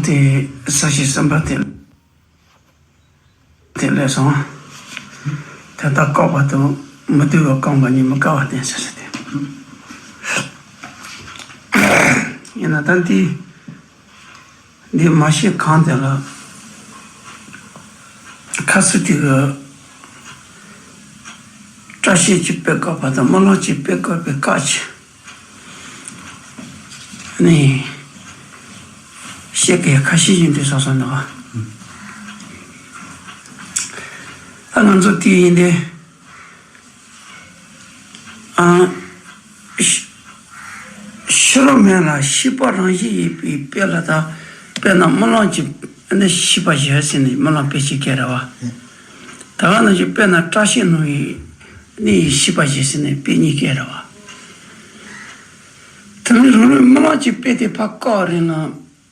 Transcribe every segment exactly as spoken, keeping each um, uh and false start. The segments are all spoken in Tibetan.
དེ་ས་གཞི་གསུམ་པ་དེ་དེ་ལས་སོང་། དེ་ལྟར་བཀག་པ་དང་མི་སྡུག་པ་བཀག་པ་གཉིས་མི་དཀའ་བ་བསྟན་ཟེར་ཟེར་ཏེ། ཡིན་ན་ད་འདི་འདི་མ་ཤེས་གང་དེ་ལ་ཁ་སུ་དེ་གི་བཀྲ་ཤིས་ཀྱི་དཔེ་བཀག་པ་དང་རྨི་ལམ་གྱི་དཔེ་བཀག་པའི་བཀག་ཆ། ནི། བཤད་མཁན་ཁ་ཤས་ཡིན་དུས་སོ་སོ་འདུག་བ། ད་ང་ཚོ་དེ་ཡིན་ཏེ། ཨ། ཤི་ཤི་རོ་མེད་ལ་ཤེས་པ་རང་བཞིན་ཡིན་པའི་དཔེ་ལ་ད། དཔེར་ན་རྨི་ལམ་གྱི་ནི་ཤེས་པ་ཞེས་ཟེར་ནས་རྨི་ལམ་དཔེ་ཅིག་བཀལ་ར་བ། ད་ག་ནང་བཞིན་དཔེར་ན་བཀྲ་ཤིས་སྣང་བའི་ནི་ཤེས་པ་ཞེས་ཟེར་ནས་དཔེ་གཉིས་བཀལ་ར་བ། དེ་ནི་རང་རང་རྨི་ལམ་གྱི་དཔེ་དེ་ཕར་བཀག་རེད་ན།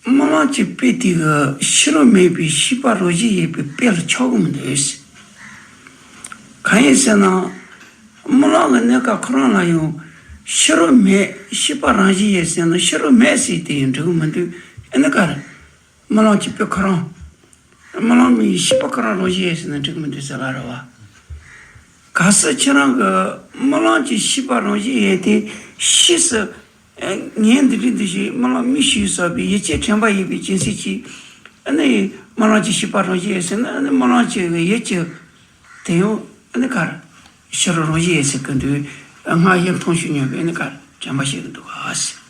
རྨི་ལམ་གྱི་དཔེ་དེ་གི་ཤེས་རབ་མེད་པའི་ཤེས་པ་རང་བཞིན་ཡིན་པའི་དཔེ་ལ་ཆགས་ཀྱི་མི་འདུག། གང་ཡིན་ཟེར་ན། རྨི་ལམ་གྱི་གནས་སྐབས་ཁོ་རང་ལ་ཡང་ཤེས་རབ་མེད་ཤེས་པ་རང་བཞིན་ཡིན་ཟེར་ན་ཤེས་རབ་མེད་ཟེར་དེ་ཡང་འགྲིག་གི་མི་འདུག། ཨེ་ནི་ག་རེ། རྨི་ལམ་གྱི་དཔེ་ཁོ་རང་། རྨི་ལམ་མིན་ཤེས་པ་ཁོ་རང་རང་བཞིན་ཡིན་ཟེར་ན་འགྲིག་གི་མི་འདུག་ཟེར་ལ་རེད་བ། གལ་སྲིད་ཁྱེད་རང་གི་རྨི་ལམ་གྱི་ཤེས་པ་རང་བཞིན་ཡིན་དེ་ཤེས་སུ། ངས་འདི་འདྲ་འདི་ཞིག་རྨི་ལམ་མིག་ཤེས་སོགས་པའི་ཡིད་ཆེས་དྲན་པ་ཡིན་པའི་རྒྱུ་མཚན་གྱིས། ཨ་ནི་རྨི་ལམ་གྱི་ཤེས་པ་རང་བཞིན་ཡིན་ཟེར་ན་ཨ་ནི་རྨི་ལམ་གྱི་ཡིད་ཀྱི་དེ་ཡང་ཨ་ནི་གར་ཤེས་རབ་རང་བཞིན་ཡིན་ཟེར་གི་འདུག། སྔར་ཡིད་མཐོང་ཤུགས་མྱོང་བའི་ཨ་ནི་གར་དྲན་པ་བྱེད་ཀྱི་འདུག་ག་ཟེར།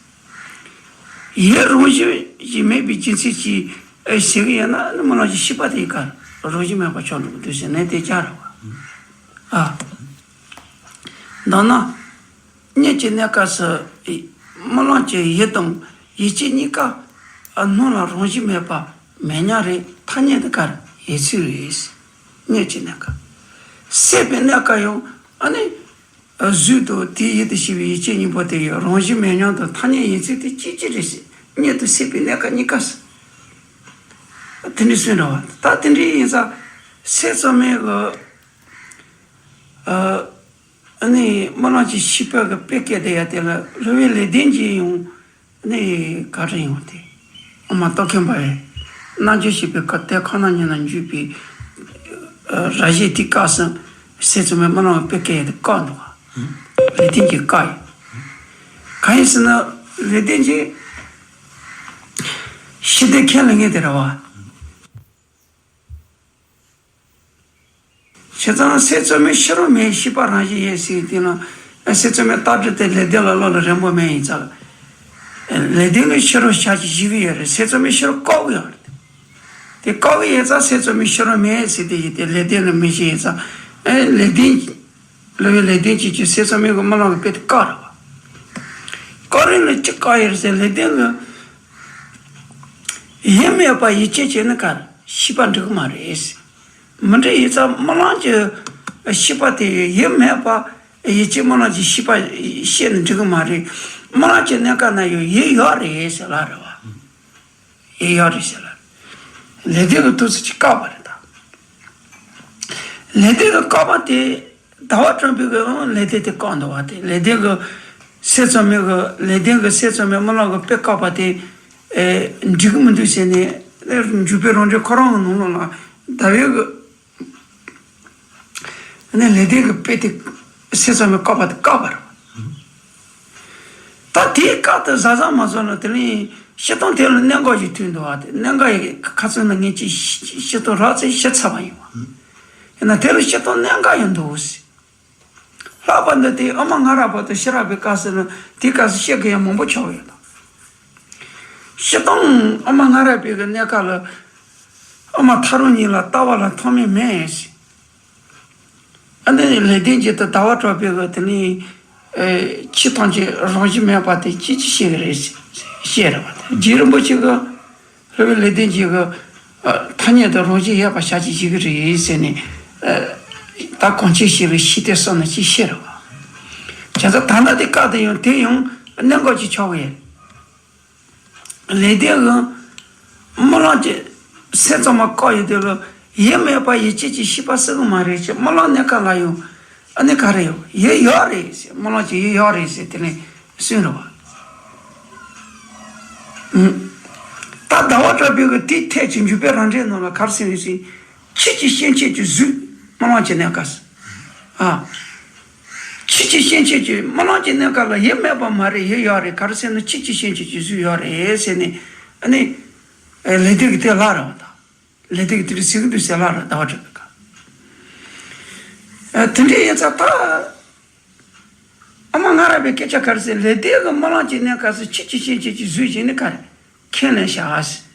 ཡིད་རང་བཞིན་ཞིག་མེད་པའི་རྒྱུ་མཚན་གྱིས་ཟེར་གི་ཡིན་ན་ཨ་ནི་རྨི་ལམ་གྱི་ཤེས་པ་དེ་གར་རང་བཞིན་མེད་པ་ཆགས་འགྲོ་གི་འདུག་ཟེར་ནས་དེ་བྱ་ར་བ། ཨ། མདོར་ན། གཉིད་ཀྱི་གནས་སྐབས་སུ་རྨི་ལམ་གྱི་ཡིད་དང་ཡིད་ཆེས་གཉིས་ཀ་སྣང་ལ་རང་བཞིན་མེད་པ་མེད་མྱོང་རེད། ཐ་སྙད་དུ་གར་ཡིད་ཆེས་རེད། གཉིད་ཀྱི་གནས་སྐབས། སད་པའི་གནས་སྐབས་ཡང་ཨ་ནི་གཟུགས་དང་དེའི་ཡུལ་དུ་ཤེས་པའི་ཡིད་ཆེས་གཉིས་པོ་དེ་ཡང་རང་བཞིན་མེད་མྱོང་དང་ཐ་སྙད་ཡིད་ཆེས་དེ་གཅིག་གཅིག་རེད་ཟེར། གཉིད་དང་སད་པའི་གནས་སྐབས་གཉིས་ཀ་ཟེར། དེ་འདྲ་གསུངས་འདྲ་བ། ད་དེ་འདྲ་ཡིན་ཙང་སད་ཙམ་མེད་གི་ཨ་ནི་རྨི་ལམ་གྱི་ཤེས་པ་གི་དཔེ་སྐད་དེ་ཡ་དེ་ལ་རོལ་བའི་ལེགས་ལྡན་གྱིས་ཡང་ནི་ག་རེ་ཡོང་སྟེ། ཨ་མ་རྟོག་མཁན་པ་ཡི་རྣལ་འབྱོར་ཞེས་པའི་སྐབས་དེ་ཁོ་ན་ཉིད་ན་འཇུག་པའི་ར་བཞི་དེ་བཀག་ཟིན་སད་ཙམ་མེད་རྨི་ལམ་གྱི་དཔེ་སྐད་ཡ་དེ་བཀག་འདུག་ག། ལེགས་ལྡན་གྱིས་བཀག་ཡོད། གང་ཡིན་ཟེར་ན་ལེགས་ལྡན་གྱིས་ཤེས་ལྡན་ཁས་ལེན་མཁན་དེ་རེད་བ། བྱས་ཙང་སད་ཙམ་མེད་ཤེས་རབ་མེད་ཤེས་པ་རང་བཞིན་ཡིན་ཟེར་དེ་ན་སད་ཙམ་མེད་རྟགས་འདི་དེ་ལེགས་ལྡན་ལ་བློ་ལ་རན་པོ་མེད་ཡིན་ཙང་། ལེགས་ལྡན་གྱི་ཤེས་རབ་ཆ་ཅིག་ཞིག་གི་ཡོད་རེད། སད་ཙམ་མེད་ཤེས་རབ་བཀག་གི་ཡོད་རེད། དེ་བཀག་གི་ཡིན་ཙང་སད་ཙམ་མེད་ཤེས་རབ་མེད་ཟེར་དེ་ཡིན་ཏེ་ལེགས་ལྡན་ལ་མེད་ཤེས་ཡིན་ཙང་། ལེགས་ལྡན་གྱི་རོལ་བའི་ལེགས་ལྡན་གྱིས་ཀྱི་སད་ཙམ་མེད་ཀྱི་རྨི་ལམ་གྱི་དཔེ་དེ་བཀག་རེད་བ། བཀག་རེད་ལ་ཅི་བཀག་ཡོད་རེད་ཟེར་ལེགས་ལྡན་གྱི། ཡིད་མེད་པ་ཡིད་ཆེས་བྱས་ན་གར་ཤེས་པ་འགྲིག་གི་མ་རེད། མི་འགྲིག་ཡིན་ཙང་རྨི་ལམ་གྱི་ཤེས་པ་དེ་ཡིད་མེད་པ་ཡིད་ཆེས་རྨི་ལམ་གྱི་ཤེས་པ་ཤེས་ན་འགྲིག་གི་མ་རེད། རྨི་ལམ་གྱི་གནས་སྐབས་ན་ཡང་ཡིད་ཡོད་རེད་ཟེར་ལ་རེད་བ། ཡིད་ཡོད་རེད་ཟེར་ལ། ལེགས་ལྡན་གྱིས་ཐུགས་སུ་ཅིག་བཀག་པ་རེད་ད། ལེགས་ལྡན་གྱིས་བཀག་པ་དེ། ཟླ་བ་གྲགས་པས་ཀྱི་ལེགས་ལྡན་དེ་བཀག་འདུག་བ། དེ་ལེགས་ལྡན་གྱིས་སད་ཙམ་མེད་ཀྱི་ལེགས་ལྡན་གྱིས་སད་ཙམ་མེད་རྨི་ལམ་གྱི་དཔེ་བཀག་པ་དེ་འགྲིག་གི་མི་འདུག་ཟེར་ནས་འཇུག་པའི་རང་འགྲེལ་ཁོ་རང་གི་ནང་ལོགས་ལ་ཟླ་བའི་གི་ལེགས་ལྡན་གྱི་དཔེ་དེ་སད་ཙམ་མེད་བཀག་པ་དེ་བཀག་པ་རེད། ད་དེའི་སྐབས་དུ་བཟའ་བཟའ་མ་བཟོ་ན་དེ་ནི་སྤྱིར་བཏང་དེ་ལ་གནད་འགག་ཅིག་ཐུག་འདུག་བ། དེ་གནད་འགག་ཡི་ཁ་ཚོན་ལ་ངེས་ཀྱི་སྤྱིར་བཏང་རག་ཚེ་ཤི་ཚར་བ་ཡིན་བ། ཡིན་ན་དེ་ལ་སྤྱིར་བཏང་གནད་འགག་ཡང་འདུག་ཟེར། ལྷག་པར་དུ་དེ་ཨ་མ་ང་ར་བར་དུ་ཤི་རག་པའི་སྐབས་སུ་ནི་དེའི་སྐབས་སུ་ཤི་མཁན་ཡང་མང་པོ་ཆགས་ཡོད་དང་། སྤྱིར་བཏང་ཨ་མ་ང་ར་བར་གྱི་གནས་སྐབས་ལ་ཨ་མ་ཐག་རིང་གཉིས་ལ་ལྟ་བ་ལ་ཐོགས་མེད་མེད་ཟེར། ཨ་ནི་ལེགས་ལྡན་གྱིས་ད་ཟླ་བ་གྲགས་པས་གི་དེ་ནི་ཨེ་ཆོས་ཐམས་ཅད་རང་བཞིན་མེད་པ་དེ་ཅི་ཅི་ཤེས་ཀྱི་རེད་ཟེར་བཤད་རེད་བ། དེ་རྗེ་རིན་པོ་ཆེ་གི་རོལ་བའི་ལེགས་ལྡན་གྱིས་གི་ཨ་ཐ་སྙད་དུ་རང་བཞིན་ཡོད་པ་བྱ་ཅི་ཞིག་གི་རེད་ཟེར་ནས་ཨ་ད་གང་ཅི་ཞིག་ལ་ཤེས་ཏེ་སོང་ན་ཅི་ཤེས་རེད་བ། བྱས་ཙང་ད་ལྟ་དེ་སྐབས་དེ་ཡང་དེ་ཡང་གནད་འགག་ཅིག་ཆགས་ཀྱི་ཡོད། ལེགས་ལྡན་གྱིས་རྨི་ལམ་གྱི་སད་ཙམ་མ་བཀག་ཡོད་དེ་ལ་ཡིད་མེད་པ་ཡིད་ཆེས་ཀྱི་ཤེས་པ་སད་གི་མ་རེད་ཅེས་རྨི་ལམ་གནས་སྐབས་ལ་ཡང་ཨ་ནི་ག་རེ་ཡོད་ཡིད་ཡོད་རེད་ཟེར། རྨི་ལམ་གྱི་ཡིད་ཡོད་རེད་ཟེར་དེ་ནས་གསུངས་རེད་བ། ད་ཟླ་ བ་གྲགས་པའི་གི་དེའི་ཐད་ཀྱི་འཇུག་པའི་རང་འགྲེལ་ནང་ལ་ག་རེ་ཟེར་ཡོད་ཟེར། ཆོས་ཀྱི་སྐྱེ་མཆེད་ཀྱི་གཟུགས་སྨོན་ལམ་གྱི་གནས་སྐབས་སུ། ཨ། ཆོས་ཀྱི་སྐྱེ་མཆེད་ཀྱི་སྨོན་ལམ་གྱི་གནས་སྐབས་ལ་ཡུལ་མེད་པ་མ་རེད། ཡུལ་ཡོད་རེད། ག་རེ་ཟེར་ན་ཆོས་ཀྱི་སྐྱེ་མཆེད་ཀྱི་གཟུགས་ཡོད་རེད་ཟེར་ནས། ཨ་ནི། ལེགས་ལྡན་གྱིས་དེ་ལབ་རེད་བ་ད། ལེགས་ལྡན་གྱིས་དེ་འདྲ་ཟེར་གྱི་འདུག་ཟེར་ལབ་རེད། ཟླ་བ་གྲགས་པའི་སྐབས། ཨ། དེ་འདྲ་ཡིན་ཙང་ད། ཨ་མ་ང་ར་བའི་སྐད་ཆ་ག་རེ་ཟེར། ལེགས་ལྡན་གྱི་སྨོན་ལམ་གྱི་གནས་སྐབས་སུ་ཆོས་ཀྱི་སྐྱེ་མཆེད་ཀྱི་གཟུགས་ཅིག་ནི་ག་རེ། ཁས་ལེན་བྱ་ཟེར།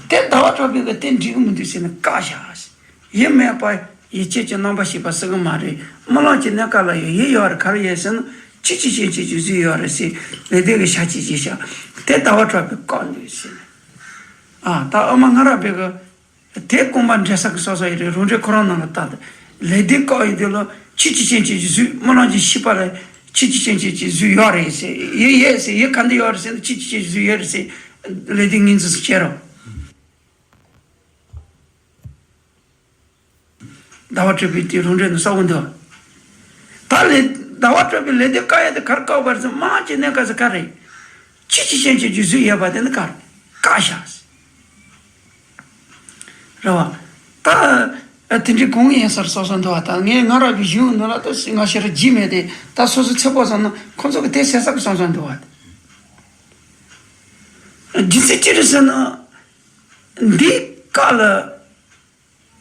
དེ་ཟླ་བ་གྲགས་པའི་གི་དེ་འགྲིག་གི་མི་འདུག་ཟེར་ནས་བཀག་བཞག་ཟེར། ཡུལ་མེད་པ་ཡུལ་ཅན་གྱི་རྣམ་པར་ཤེས་པ་ཟེར་གི་མ་རེད། སྨོན་ལམ་གྱི་གནས་སྐབས་ལ་ཡང་ཡུལ་ཡོད་རེད། ག་རེ་ཡོད་ཟེར་ན་ཆོས་ཀྱི་སྐྱེ་མཆེད་ཀྱི་གཟུགས་ཡོད་རེད་ཟེར། ལེགས་ལྡན་གྱིས་ཞལ་གྱིས་བཞེས་བཞག། དེ་ཟླ་བ་གྲགས་པས་བཀག་འདུག་ཟེར་ནས། ཨ། ད་ཨ་མ་ང་ར་བའི་གི། དེ་རྐང་པ་འགྲེལ་ས་གི་སོ་སོ་ཡི་རེད། རང་འགྲེལ་ཁོ་རང་ནང་ལ་ལྟ་དང་། ལེགས་ལྡན་བཀག་ཡོང་དུས་ལ་ཆོས་ཀྱི་སྐྱེ་མཆེད་ཀྱི་གཟུགས། སྨོན་ལམ་གྱི་ཤེས་པ་ལ་ཆོས་ཀྱི་སྐྱེ་མཆེད་ཀྱི་གཟུགས་ཡོད་རེད་ཟེར། ཡོད་ཡོད་ཟེར། ཡུལ་ག་འདྲ་ཡོད་རེད་ཟེར་ན་ཆོས་ཀྱི་སྐྱེ་མཆེད་གཟུགས་ཡོད་རེད་ཟེར། ལེགས་ལྡན་ངོས་འཛིན་བྱེད་རོགས། ཟླ་བ་གྲགས་པའི་དེ་རང་འགྲེལ་ནང་གསལ་པོ་འདུག། ད་ལེགས། ཟླ་བ་གྲགས་པས་ལེགས་ལྡན་བཀག་ཡ་དེ་ག་རེ་བཀག་པ་རེད་ཟེར། སྨོན་ལམ་གྱི་གནས་སྐབས་སུ་ག་རེ། ཆོས་ཀྱི་སྐྱེ་མཆེད་ཀྱི་གཟུགས་ཡོད་པ་དེ་ནི་ག་རེ། བཀག་བཞག་ཟེར། རེད་བ། ད། ཨ། དེ་འདྲའི་གོང་ཡིན་ས་རེད་བསམ་བསམ་འདུག་བ། ད་ངས་ང་རང་གི་གཞུང་ནང་ལ་ད་ང་ཞེ་དྲག་བརྗེད་མེད་དེ། ད་སོ་སོ་ཚོད་དཔག་བསམ་ན་ཁོང་ཚོ་གི་དེ་ཟེར་ས་གི་བསམ་བསམ་འདུག་བ། རྒྱུ་མཚན་ཅི་རེད་ཟེར་ན། འདི་སྐབས་ལ་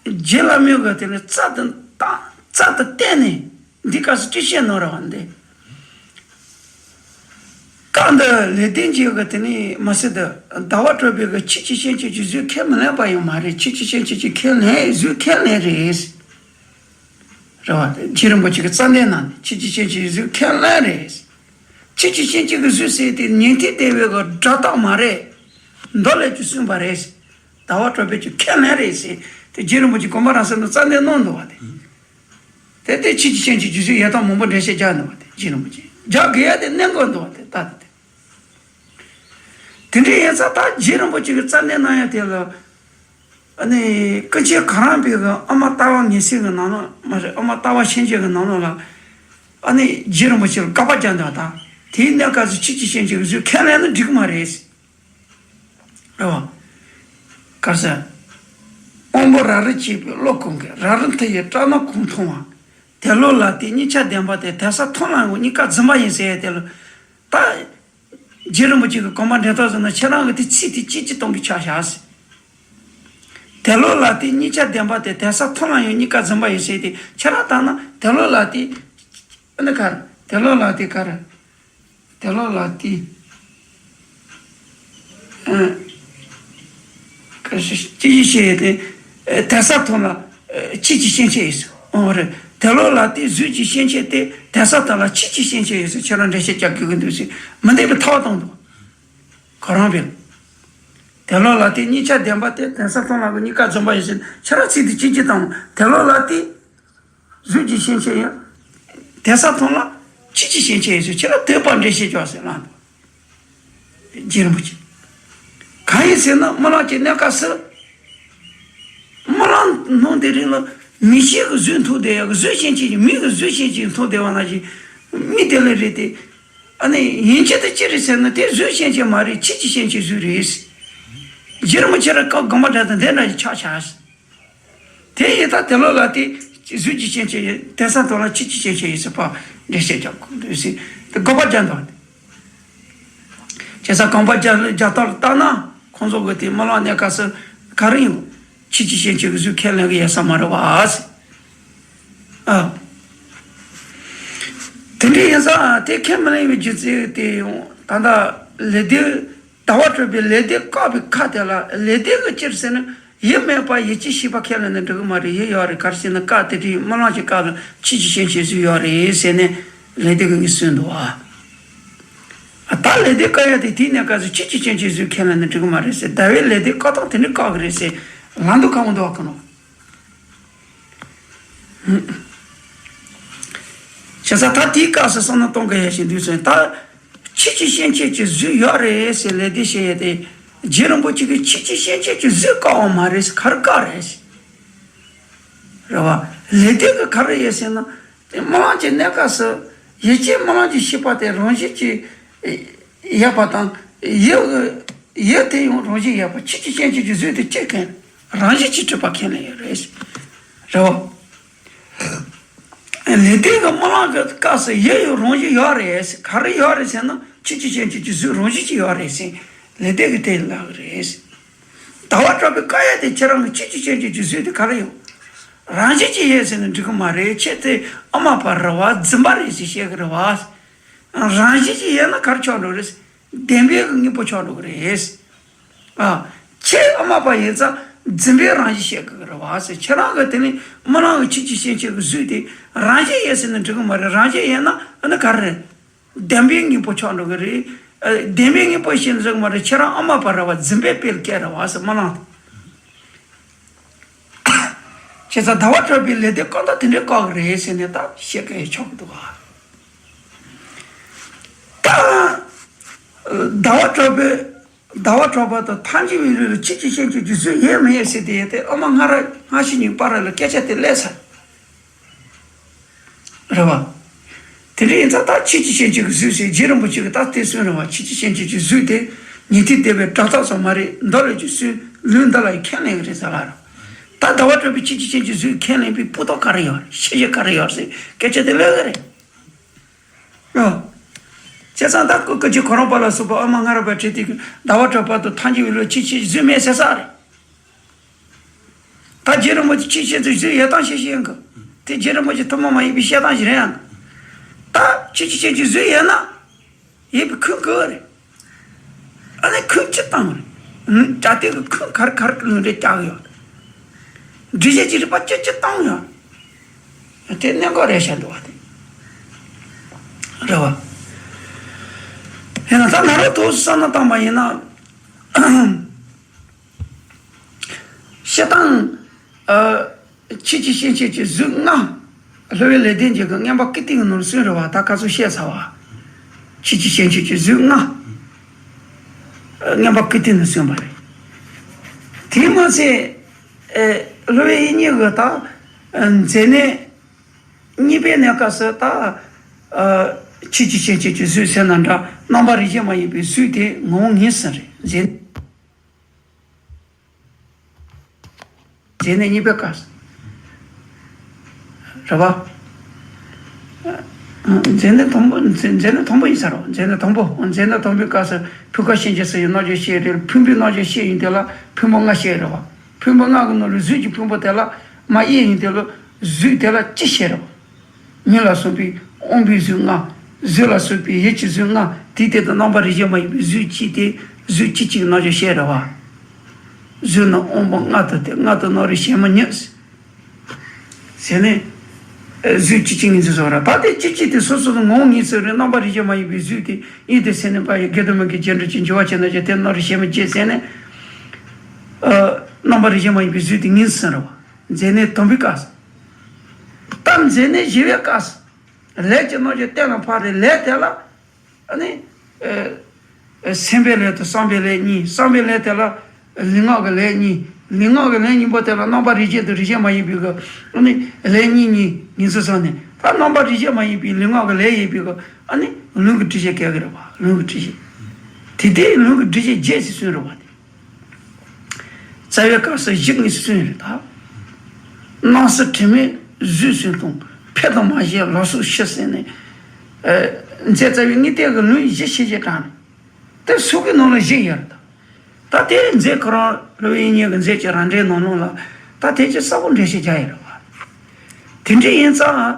རྗེ་བླ་མའི་གི་དེ་ལ་རྩལ་དུ་བཏང་། རྩལ་དུ་བཏོན་ནས་འདི་སྐབས་སུ་སྤྲོས་བཤད་གནང་རེད་བ། འདི། སྐབས་འདི་ལེགས་ལྡན་གྱིས་གི་དེ་ནི་མ་ཟད་དུ་ཟླ་བ་གྲགས་པས་གི་ཆོས་ཀྱི་སྐྱེ་མཆེད་ཀྱི་གཟུགས་ཁས་མི་ལེན་པ་ཡང་མ་རེད། ཆོས་ཀྱི་སྐྱེ་མཆེད་ཀྱི་ཁས་ལེན། གཟུགས་ཁས་ལེན་རེད། རེད་བ། རྗེ་རིན་པོ་ཆེ་གི་རྩ་འགྲེལ་ནང་ནས་ཆོས་ཀྱི་སྐྱེ་མཆེད་ཀྱི་གཟུགས་ཁས་ལེན་རེད། ཆོས་ཀྱི་སྐྱེ་མཆེད་ཀྱི་གཟུགས་ཟེར་དེ་ཉན་ཐོས་སྡེ་པའི་གི་སྒྲ་རྟགས་མ་རེད། མདོ་ལས་ཀྱང་གསུངས་པ་རེད། ཟླ་བ་གྲགས་པས་ཀྱང་ཁས་ལེན་རེད་ཟེར་དེ་རྗེ་རིན་པོ་ཆེ་དགོངས་པ་རབ་གསལ་ནང་རྩ་འགྲེལ་གནང་འདུག་བ། དེ། དེ་དེ་ཆོས་ཀྱི་སྐྱེ་མཆེད་ཀྱི་གཟུགས་ཡོད་སྟངས་མང་པོ་འགྲེལ་བཤད་རྒྱག་འདུག་བ། དེ་རྗེ་རིན་པོ་ཆེ་རྒྱག་དགོས་ཡ་དེ་གནད་འགག་འདུག་བ། དེ་ལྟ་དེ། དེ་འདྲ་ཡིན་ཙང་ད་རྗེ་རིན་པོ་ཆེ་གི་རྩ་འགྲེལ་གནང་ཡ་དེ་ལ། ཨ་ནི་ཀུན་མཁྱེན་གོ་རམས་པའི་གི་ཨ་མ་ལྟ་བ་ངེས་གསལ་གི་ནང་ལོགས་མ་རེད། ཨ་མ་ལྟ་བ་ཤན་འབྱེད་གི་ནང་ལོགས་ལ། ཨ་ནི་རྗེ་རིན་པོ་ཆེ་ལ་དགག་པ་རྒྱག་འདུག་བ། ད་དེའི་གནས་སྐབས་སུ་ཆོས་ཀྱི་སྐྱེ་མཆེད་ཀྱི་གཟུགས་ཁས་ལེན་ན་འགྲིག་གི་མ་རེད། རེད་བ། ག་རེ་ཟེར། དབང་པོ་རབ་རིབ་བྱེད་པའི་བློ་གང་གིས། རབ་རིབ་མཐའ་ཡས་སྐྲག་སྣང་གང་མཐོང་བ། དེ་བློ་ལ་བརྟེན་གཉིས་ཆ་བདེན་པ་སྟེ། དེ་ས་མཐོང་ལ་ཡང་གཉིས་ཀ་རྫུན་པ་ཡིན་ཟེར་ཡ་དེ་ལ། ད། རྗེ་རིན་པོ་ཆེ་གི་དགོངས་པ་འགྲེལ་སྟངས་ཟེར་ན་ཁྱེད་རང་གི་དེ་ཚིག་དེ་གཅིག་གཅིག་སྟོང་གི་ཆ་བཞག་ཟེར། དེ་བློ་ལ་བརྟེན་གཉིས་ཆ་བདེན་པ་སྟེ། དེ་ས་མཐོང་ལ་ཡང་གཉིས་ཀ་རྫུན་པ་ཡིན་ཟེར་ཏེ། ཁྱེད་རང་ལྟར་ན་དེ་བློ་ལ་བརྟེན། ཨ་ནི་ག་རེ། དེ་བློ་ལ་བརྟེན་ག་རེ། དེ་བློ་ལ་བརྟེན། ཨ། ག་ཞིག་ཅི་ཞིག་བཤད་དེ། ཨ། དེ་ས་མཐོང་ལ། ཨ། ཆོས་ཀྱི་སྐྱེ་མཆེད་ཡོད་ཟེར། འོ་རེད། དེ་བློ་ལ་བརྟེན་གཟུགས་ཀྱི་སྐྱེ་མཆེད་དེ། དེ་ས་མཐོང་ལ་ཆོས་ཀྱི་སྐྱེ་མཆེད་ཡོད་ཟེར། ཁྱེད་རང་འགྲེལ་བཤད་རྒྱག་དགོས་ཀྱི་འདུག་ཟེར། མི་འདོད་པའི་ཐལ་བ་བཏང་འདུག་གོ་རམས་པས། དེ་བློ་ལ་བརྟེན་གཉིས་ཆ་བདེན་པ་སྟེ། དེ་ས་མཐོང་ལ་ཡང་གཉིས་ཀ་རྫུན་པ་ཡིན་ཟེར། ཁྱེད་རང་ཚིག་དེ་གཅིག་གཅིག་བཏང་། དེ་བློ་ལ་བརྟེན། གཟུགས་ཀྱི་སྐྱེ་མཆེད་ཡོད། དེ་ས་མཐོང་ལ་ཆོས་ཀྱི་སྐྱེ་མཆེད་ཡོད་ཟེར། ཁྱེད་རང་འདོད་པ་འགྲེལ་བཤད་རྒྱག་ཟེར་ལབ་འདུག་རྗེ་རིན་པོ་ཆེ། གང་ཡིན་ཟེར་ན་སྨོན་ལམ་གྱི་གནས་སྐབས་སུ། སྨོན་ལམ་གནང་དེ་རིང་ལ་མིག་ཤེས་ཀྱི་གཟུགས་མཐོང་བསྡད་ཡ་གི་གཟུགས་ཅན་གྱི་མིག་གི་གཟུགས་ཅན་གྱི་མཐོང་བསྡད་པ་ནང་བཞིན་མིག་དེ་ལ་རེད་དེ། ཨ་ནི་ཡིན་གཅིག་ཏུ་ཅི་རེད་ཟེར་ན་དེ་གཟུགས་ཅན་གྱི་མ་རེད། ཆོས་ཀྱི་སྐྱེ་མཆེད་གཟུགས་རེད། རྗེ་རིན་པོ་ཆེ་ར་ཀ་དགོངས་པ་འགྲེལ་དང་དེ་འདྲ་ཞིག་ཆགས་ཆགས། དེ་ཡིན་ད་དེ་བློ་ལ་བརྟེན་གཟུགས་ཀྱི་སྐྱེ་མཆེད་ཡིན། དེ་ས་མཐོང་ལ་ཆོས་ཀྱི་སྐྱེ་མཆེད་ཡིན་ཟེར་བ་འགྲེལ་བཤད་རྒྱག་དགོས་འདུག་ཟེར་དེ་དགོངས་པ་རྒྱག་འདུག་བ། དེ་བྱས་ཙང་དགོངས་པ་རྒྱག་རྒྱག་སྟངས་ལ་བལྟས་ན་ཁོང་ཚོ་གི་དེ་སྨོན་ལམ་གནས་སྐབས་སུ་ག་རེ་ཡིན། ཆོས་ཀྱི་སྐྱེ་མཆེད་ཀྱི་གཟུགས་ཁས་ལེན་གི་ཡོད་ས་མ་རེད་བ་ཟེར། ཨ། དེ་འདྲ་ཡིན་ཙང་དེ་ཁས་མི་ལེན་པའི་རྒྱུ་མཚན་དེ་ད་ལྟ་ལེགས་ལྡན། ཟླ་བ་གྲགས་པས་ལེགས་ལྡན་བཀག་པའི་ཁ་དེ་ལ་ལེགས་ལྡན་གྱིས་ཅི་ཟེར་ན། ཡུལ་མེད་པར་ཡུལ་ཅན་ཤེས་པ་ཁས་ལེན་ན་འགྲིག་གི་མ་རེད། ཡུལ་ཡོད་རེད། ག་རེ་ཟེར་ན་སྐབས་དེ་དུས་སྨོན་ལམ་གྱི་སྐབས་ལ་ཆོས་ཀྱི་སྐྱེ་མཆེད་གཟུགས་ཡོད་རེད་ཟེར་ནས་ལེགས་ལྡན་གྱིས་ངས་གསུངས་འདུག་ཨ། ད་ལེགས་ལྡན་བཀག་ཡ་དེ་དེའི་གནས་སྐབས་སུ་ཆོས་ཀྱི་སྐྱེ་མཆེད་གཟུགས་ཁས་ལེན་ན་འགྲིག་གི་མ་རེད་ཟེར། ཟླ་བས་ལེགས་ལྡན་བཀག་སྟངས་དེ་འདྲ་བཀག་གི་རེད་ཟེར་ལབ་འདུག་ཁ་མོ་འདུག་ཨ་ཁོ་ནོ། བྱས་ཙང་ད་དེའི་སྐབས་སུ་བསམ་བློ་གཏོང་དགོས་ཡ་ཞིག་འདུག་ཟེར། ད་ཆོས་ཀྱི་སྐྱེ་མཆེད་ཀྱི་གཟུགས་ཡོད་རེད་ཟེར་ལེགས་ལྡན་བཤད་ཡ་དེ། རྗེ་རིན་པོ་ཆེ་གིས་ཆོས་ཀྱི་སྐྱེ་མཆེད་ཀྱི་གཟུགས་བཀག་པ་མ་རེད་ཟེར། ག་རེ་བཀག་རེད་ཟེར། རེད་བ། ལེགས་ལྡན་གྱིས་ག་རེ་ཡོད་ཟེར་ན། དེ་སྨོན་ལམ་གྱི་གནས་སྐབས་སུ་ཡུལ་ཅན་སྨོན་ལམ་གྱི་ཤེས་པ་དེ་རང་བཞིན་གྱིས་ཡོད་པ་དང་། ཡུལ་ ཡུལ་དེ་ཡང་རང་བཞིན་ཡོད་པ་ཆོས་ཀྱི་སྐྱེ་མཆེད་ཀྱི་གཟུགས་དེ་ཅི་མཁན་རང་བཞིན་གྱིས་གྲུབ་པ་མཁན་ལ་ཡོད་རེད། རེད་བ། ལེགས་ལྡན་གྱི་རྨི་ལམ་གྱི་སྐབས་སུ་ཡུལ་ཡང་རང་བཞིན་ཡོད་རེད། ག་རེ་ཡོད་རེད་ཟེར་ན་ཆོས་ཀྱི་སྐྱེ་མཆེད་ཀྱི་གཟུགས་རང་བཞིན་གྱིས་ཡོད་རེད་ཟེར་ལེགས་ལྡན་གྱིས་དེ་ལབ་ཀྱི་རེད། ཟླ་བ་གྲགས་པའི་བཀའ་ཡིག་དེ་ཁྱེད་རང་གི་ཆོས་ཀྱི་སྐྱེ་མཆེད་ཀྱི་གཟུགས་དེ་ག་རེ་ཡོད། རང་བཞིན་གྱིས་ཡོད་ཟེར་ན་འགྲིག་གི་མ་རེད། ཁྱེད་དེ་ཨ་མ་པ་རེད་བ། རྫུན་པ་རེད་ཟེར་བཤད་ཀྱི་རེད་བ། རང་བཞིན་གྱིས་ཡོད་ན་ག་རེ་ཆགས་འགྲོ་རེད། བདེན་པའི་གི་དངོས་པོ་ཆགས་འགྲོ་གི་རེད། ཨ། ཁྱེད་ཨ་མ་པ་ཡིན་ཙང་རྫུན་པའི་རང་བཞིན་བཤད་གི་རེད་བ་ཟེར། ཁྱེད་རང་གི་དེ་ནི་རྨི་ལམ་གྱི་ཆོས་ཀྱི་སྐྱེ་མཆེད་ཀྱི་གཟུགས་དེ་རང་བཞིན་ཡོད་ཟེར་ན་འགྲིག་གི་མ་རེད། རང་བཞིན་ཡོད་ན་ཨ་ནི་ག་རེ་རེད། བདེན་པའི་དངོས་པོ་ཆགས་འགྲོ་གི་རེད། ཨ། བདེན་པའི་དངོས་པོ་ཞིག་འགྲིག་གི་མ་རེད། ཁྱེད་རང་ཨ་མ་པ་རེད་བ། རྫུན་པའི་དཔེ་སྐད་རེད་བ་ཟེར་རྨི་ལམ་དེ། བྱས་ཙང་ཟླ་བ་གྲགས་པས་ལེགས་ལྡན་བཀའ་ད་དེ་འདྲའི་བཀག་གི་རེད་ཟེར་ནས་ད་བཤད་གི་ཆོག་གི་འདུག་ག་ད་ཟླ་བ་གྲགས་པས་ཟླ་བ་གྲགས་པ་དང་ཐལ་འགྱུར་བའི་ལུས་ལ་ཆོས་ཀྱི་སྐྱེ་མཆེད་ཀྱི་གཟུགས་ཡོད་མི་ཡོད་ཟེར་དེ་ཡོད་དེ། ཨ་མ་སྔ་རབས་སྔ་ཕྱི་གཉིས་བར་ལ་སྐད་ཆ་དེ་སླེབས་ཚར། རེད་བ། དེ་འདྲ་ཡིན་ཙང་ད་ཆོས་ཀྱི་སྐྱེ་མཆེད་ཀྱི་གཟུགས་ཟེར། རྗེ་རིན་པོ་ཆེ་གིས་ད་དེ་གསུངས་རེད་བ། ཆོས་ཀྱི་སྐྱེ་མཆེད་ཀྱི་གཟུགས་དེ་ཉན་ཐོས་སྡེ་པའི་སྒྲ་རྟགས་ཙམ་མ་རེད། མདོ་ལས་ཀྱི་སུན་ལུགས་འདི་ལ་ཡི་ཁས་ལེན་གྱི་རེད་ཟེར་ལ་རེད། ད་ཟླ་བ་གྲགས་པས་ཆོས་ཀྱི་སྐྱེ་མཆེད་ཀྱི་གཟུགས་ཁས་ལེན་པའི་སྤུ་རྟགས་ག་རེ་ཡོད་རེད། ཤེས་བྱ་ག་རེ་ཡོད་རེད་ཟེར་སྐད་ཆ་དེ་སླེབས་གི་རེད། ཨོ། བྱས་ཙང་ད་སྐུ་སྐུ་མཁྱེན་གོ་རམས་པ་ལ་སོགས་པ་ཨ་མ་སྔ་རབས་པ་བྲིས་དེ་གི་ཟླ་བ་གྲགས་པ་དང་ཐལ་འགྱུར་བའི་ལུས་ཆོས་ཀྱི་གཟུགས་མེད་ཟེར་ས་རེད། ད་རྗེ་རིན་པོ་ཆེ་ཆོས་ཀྱི་གཟུགས་ཡོད་སྟངས་ཤེས་ཤེས་ཡིན་གི། དེ་རྗེ་རིན་པོ་ཆེ་ཐུན་མོང་མ་ཡིན་པའི་བཤད་སྟངས་ཤིག་རེད་ཡང་གི། ད་ཆོས་ཀྱི་སྐྱེ་མཆེད་ཀྱི་གཟུགས་ཡོད་ན་ཡོད་པའི་ཁུངས་ག་རེད། ཨ་ནི་ཁུངས་ཅི་བཏང་རེད། ཨུམ། དྲ་ཐོག་གི་ཁུངས་ག་རེ་ག་རེ་ལུང་འདྲེན་རྒྱག་གི་ཡོད། འགྲེལ་བཤད་ཀྱི་རིགས་པ་ཅི་ཅི་བཏང་ཡོད། དེ་གནད་འགག་རེད་བཤད་འདུག་བ་དེ། རེད་བ། ཡིན་ན་ད་ང་རང་ཐོག་སུ་བསམ་བློ་བཏང་པ་ཡིན་ན། བཤད་སྟངས། ཨ། ཆོས་ཀྱི་སྐྱེ་མཆེད་ཀྱི་གཟུགས་ལྔ། སློབ་དཔོན་ལེགས་ལྡན་འབྱེད་ཀྱི་མངོན་པ་ཀིརྟི་གི་ནང་ལ་གསུངས་རེད་བ། ད་ག་ཚོད་བཤད་ཚར་བ། ཆོས་ཀྱི་སྐྱེ་མཆེད་ཀྱི་གཟུགས་ལྔ། མངོན་པ་ཀིརྟི་ནང་གསུངས་པ་རེད། དེ་མ་ཚད། ཨེ། སློབ་དཔོན་དབྱིག་གཉེན་གྱིས་ད། མཛེ་ནད་གཉིས་པའི་གནས་སྐབས་སུ་ད། ཨ། ཆོས་ཀྱི་སྐྱེ་མཆེད་ཀྱི་གཟུགས་ཟེར་ན་འདྲ། རྣམ་པ་རིགས་ཤེས་མ་ཡིན་པའི་གཟུགས་དེ་ངོ་བོ་ངེས་ཟིན་རེད། མཛེ། མཛེ་ནད་གཉིས་པའི་སྐབས་སུ། རེད་བ། མཛེ་ནད་དང་པོ། མཛེ། མཛེ་ནད་དང་པོ་ཡིན་ས་རེད། མཛེ་ནད་དང་པོ། མཛེ་ནད་དང་པོའི་སྐབས་སུ་ཕུང་ཁམས་ཤེས་བྱའི་ས་ཡི་རྣམ་འགྱུར་ཤེས་རེད། ཕུང་པོའི་རྣམ་འགྱུར་ཤེས་ཡིན་དེ་ལ་ཕུང་པོ་ལྔ་ཤེས་རེད་བ། ཕུང་པོ་ལྔ་གི་ནང་ལ་གཟུགས་ཀྱི་ཕུང་པོ་དེ་ལ་མ་དབྱེ་ཡིན་དེ་ལ་གཟུགས་དེ་ལ་སྤྱི་ཤེས་རེད་བ། མིག་ལ་སོགས་པའི་དབང་པོའི་གཟུགས་ལྔ། གཟུགས་ལ་སོགས་པའི་ཡིད་ཀྱི་གཟུགས་ལྔ། དེའི་སྟེང་དུ་རྣམ་པ་རིགས་ཤེས་མ་ཡིན་པའི་གཟུགས་གཅིག་སྟེ། གཟུགས་གཅིག་གཅིག་རྣམ་འགྱུར་ཤེས་རེད་བ། གཟུགས་ནི་དབང་པོ་ལྔ་དང་སྟེ། ལྔ་དང་རྣམ་རིག་གཞན་མ་ཉིད། ཟེར་ནས། ཨ། གཟུགས་གཅིག་གཅིག་ངེས་འཛིན་སོགས་རེད། ད་དེ་གཅིག་གཅིག་དེ་སོ་སོ་སོ་ངོ་བོ་ངེས་ཟིན་རེད། རྣམ་པ་རིགས་ཤེས་མ་ཡིན་པའི་གཟུགས་དེ་ཡིད་དང་སེམས་གནས་པ་ཡི། དགེ་དང་མི་དགེ་རྒྱུ་འབྲས་ཀྱི་འགྱུར་བ་ཅན་རྣམས་ཀྱི་དེ་རྣམ་རིག་གཞན་མ་བརྒྱད་ཟེར་ནས། ཨ། རྣམ་པ་རིགས་ཤེས་མ་ཡིན་པའི་གཟུགས་དེ་ངེས་ཟིན་རེད་བ། མཛེ་ནད་དང་པོའི་སྐབས་སུ། ད་མཛེ་ནད་བཞི་པའི་སྐབས་སུ། ལས་ཀྱི་རྣམ་འགྱུར་གཏན་ལ་ཕབ་རེད། ལས་དེ་ལ། ཨ་ནི། ཨ། སེམས་པའི་ལས་དང་བསམ་པའི་ལས་གཉིས། བསམ་པའི་ལས་དེ་ལ་ལུས་ངག་གི་ལས་གཉིས། ལུས་ངག་གི་ལས་གཉིས་པོ་དེ་ལ་རྣམ་པ་རིགས་ཤེས་དང་རིགས་ཤེས་མ་ཡིན་པའི་གི། ཨ་ནི། ལས་གཉིས་གཉིས་ངེས་འཛིན་སོང་ནས། ད་རྣམ་པ་རིགས་ཤེས་མ་ཡིན་པའི་ལུས་ངག་གི་ལས་ཡིན་པའི་གི། ཨ་ནི། ལུས་ཀྱི་སྒྲིབ་བྱེད་སྐྱེ་གི་རེད་བ། ལུས་ཀྱི་སྒྲིབ་བྱེད། དེ་དེ་ལུས་ཀྱི་སྒྲིབ་བྱེད་བརྒྱད་ཅེས་གསུངས་རེད་བ། རྩ་བའི་སྐབས་སུ་བཞི་ངེས་སུ་གསུངས་རེད་ད། སྣང་སྲིད་དྲི་མའི་གཟུགས་སུན་འཐུང་། ཕན་དང་མ་བྱིན་ལོག་སོགས་ཞི་ཟེར་ནས། ཨ། མཛེ་རྩ་བའི་དངོས་བསྟན་གྱི་ལུང་བཞི་ཤེས་བྱེད་དྲངས་ནས། དེ་སུ་གི་ནང་ལ་བཞི་ཡོད་རེད་ད། ད་དེ་མཛེ་ཁོ་རང་སློབ་དཔོན་དབྱིག་གཉེན་གྱི་མཛེ་ཀྱི་རང་འགྲེལ་ནང་ལོགས་ལ་ད་དེ་ཅི་གསལ་པོ་འགྲེལ་བཤད་རྒྱག་ཡོད་རེད་བ། དེ་འདྲ་ཡིན་ཙང་།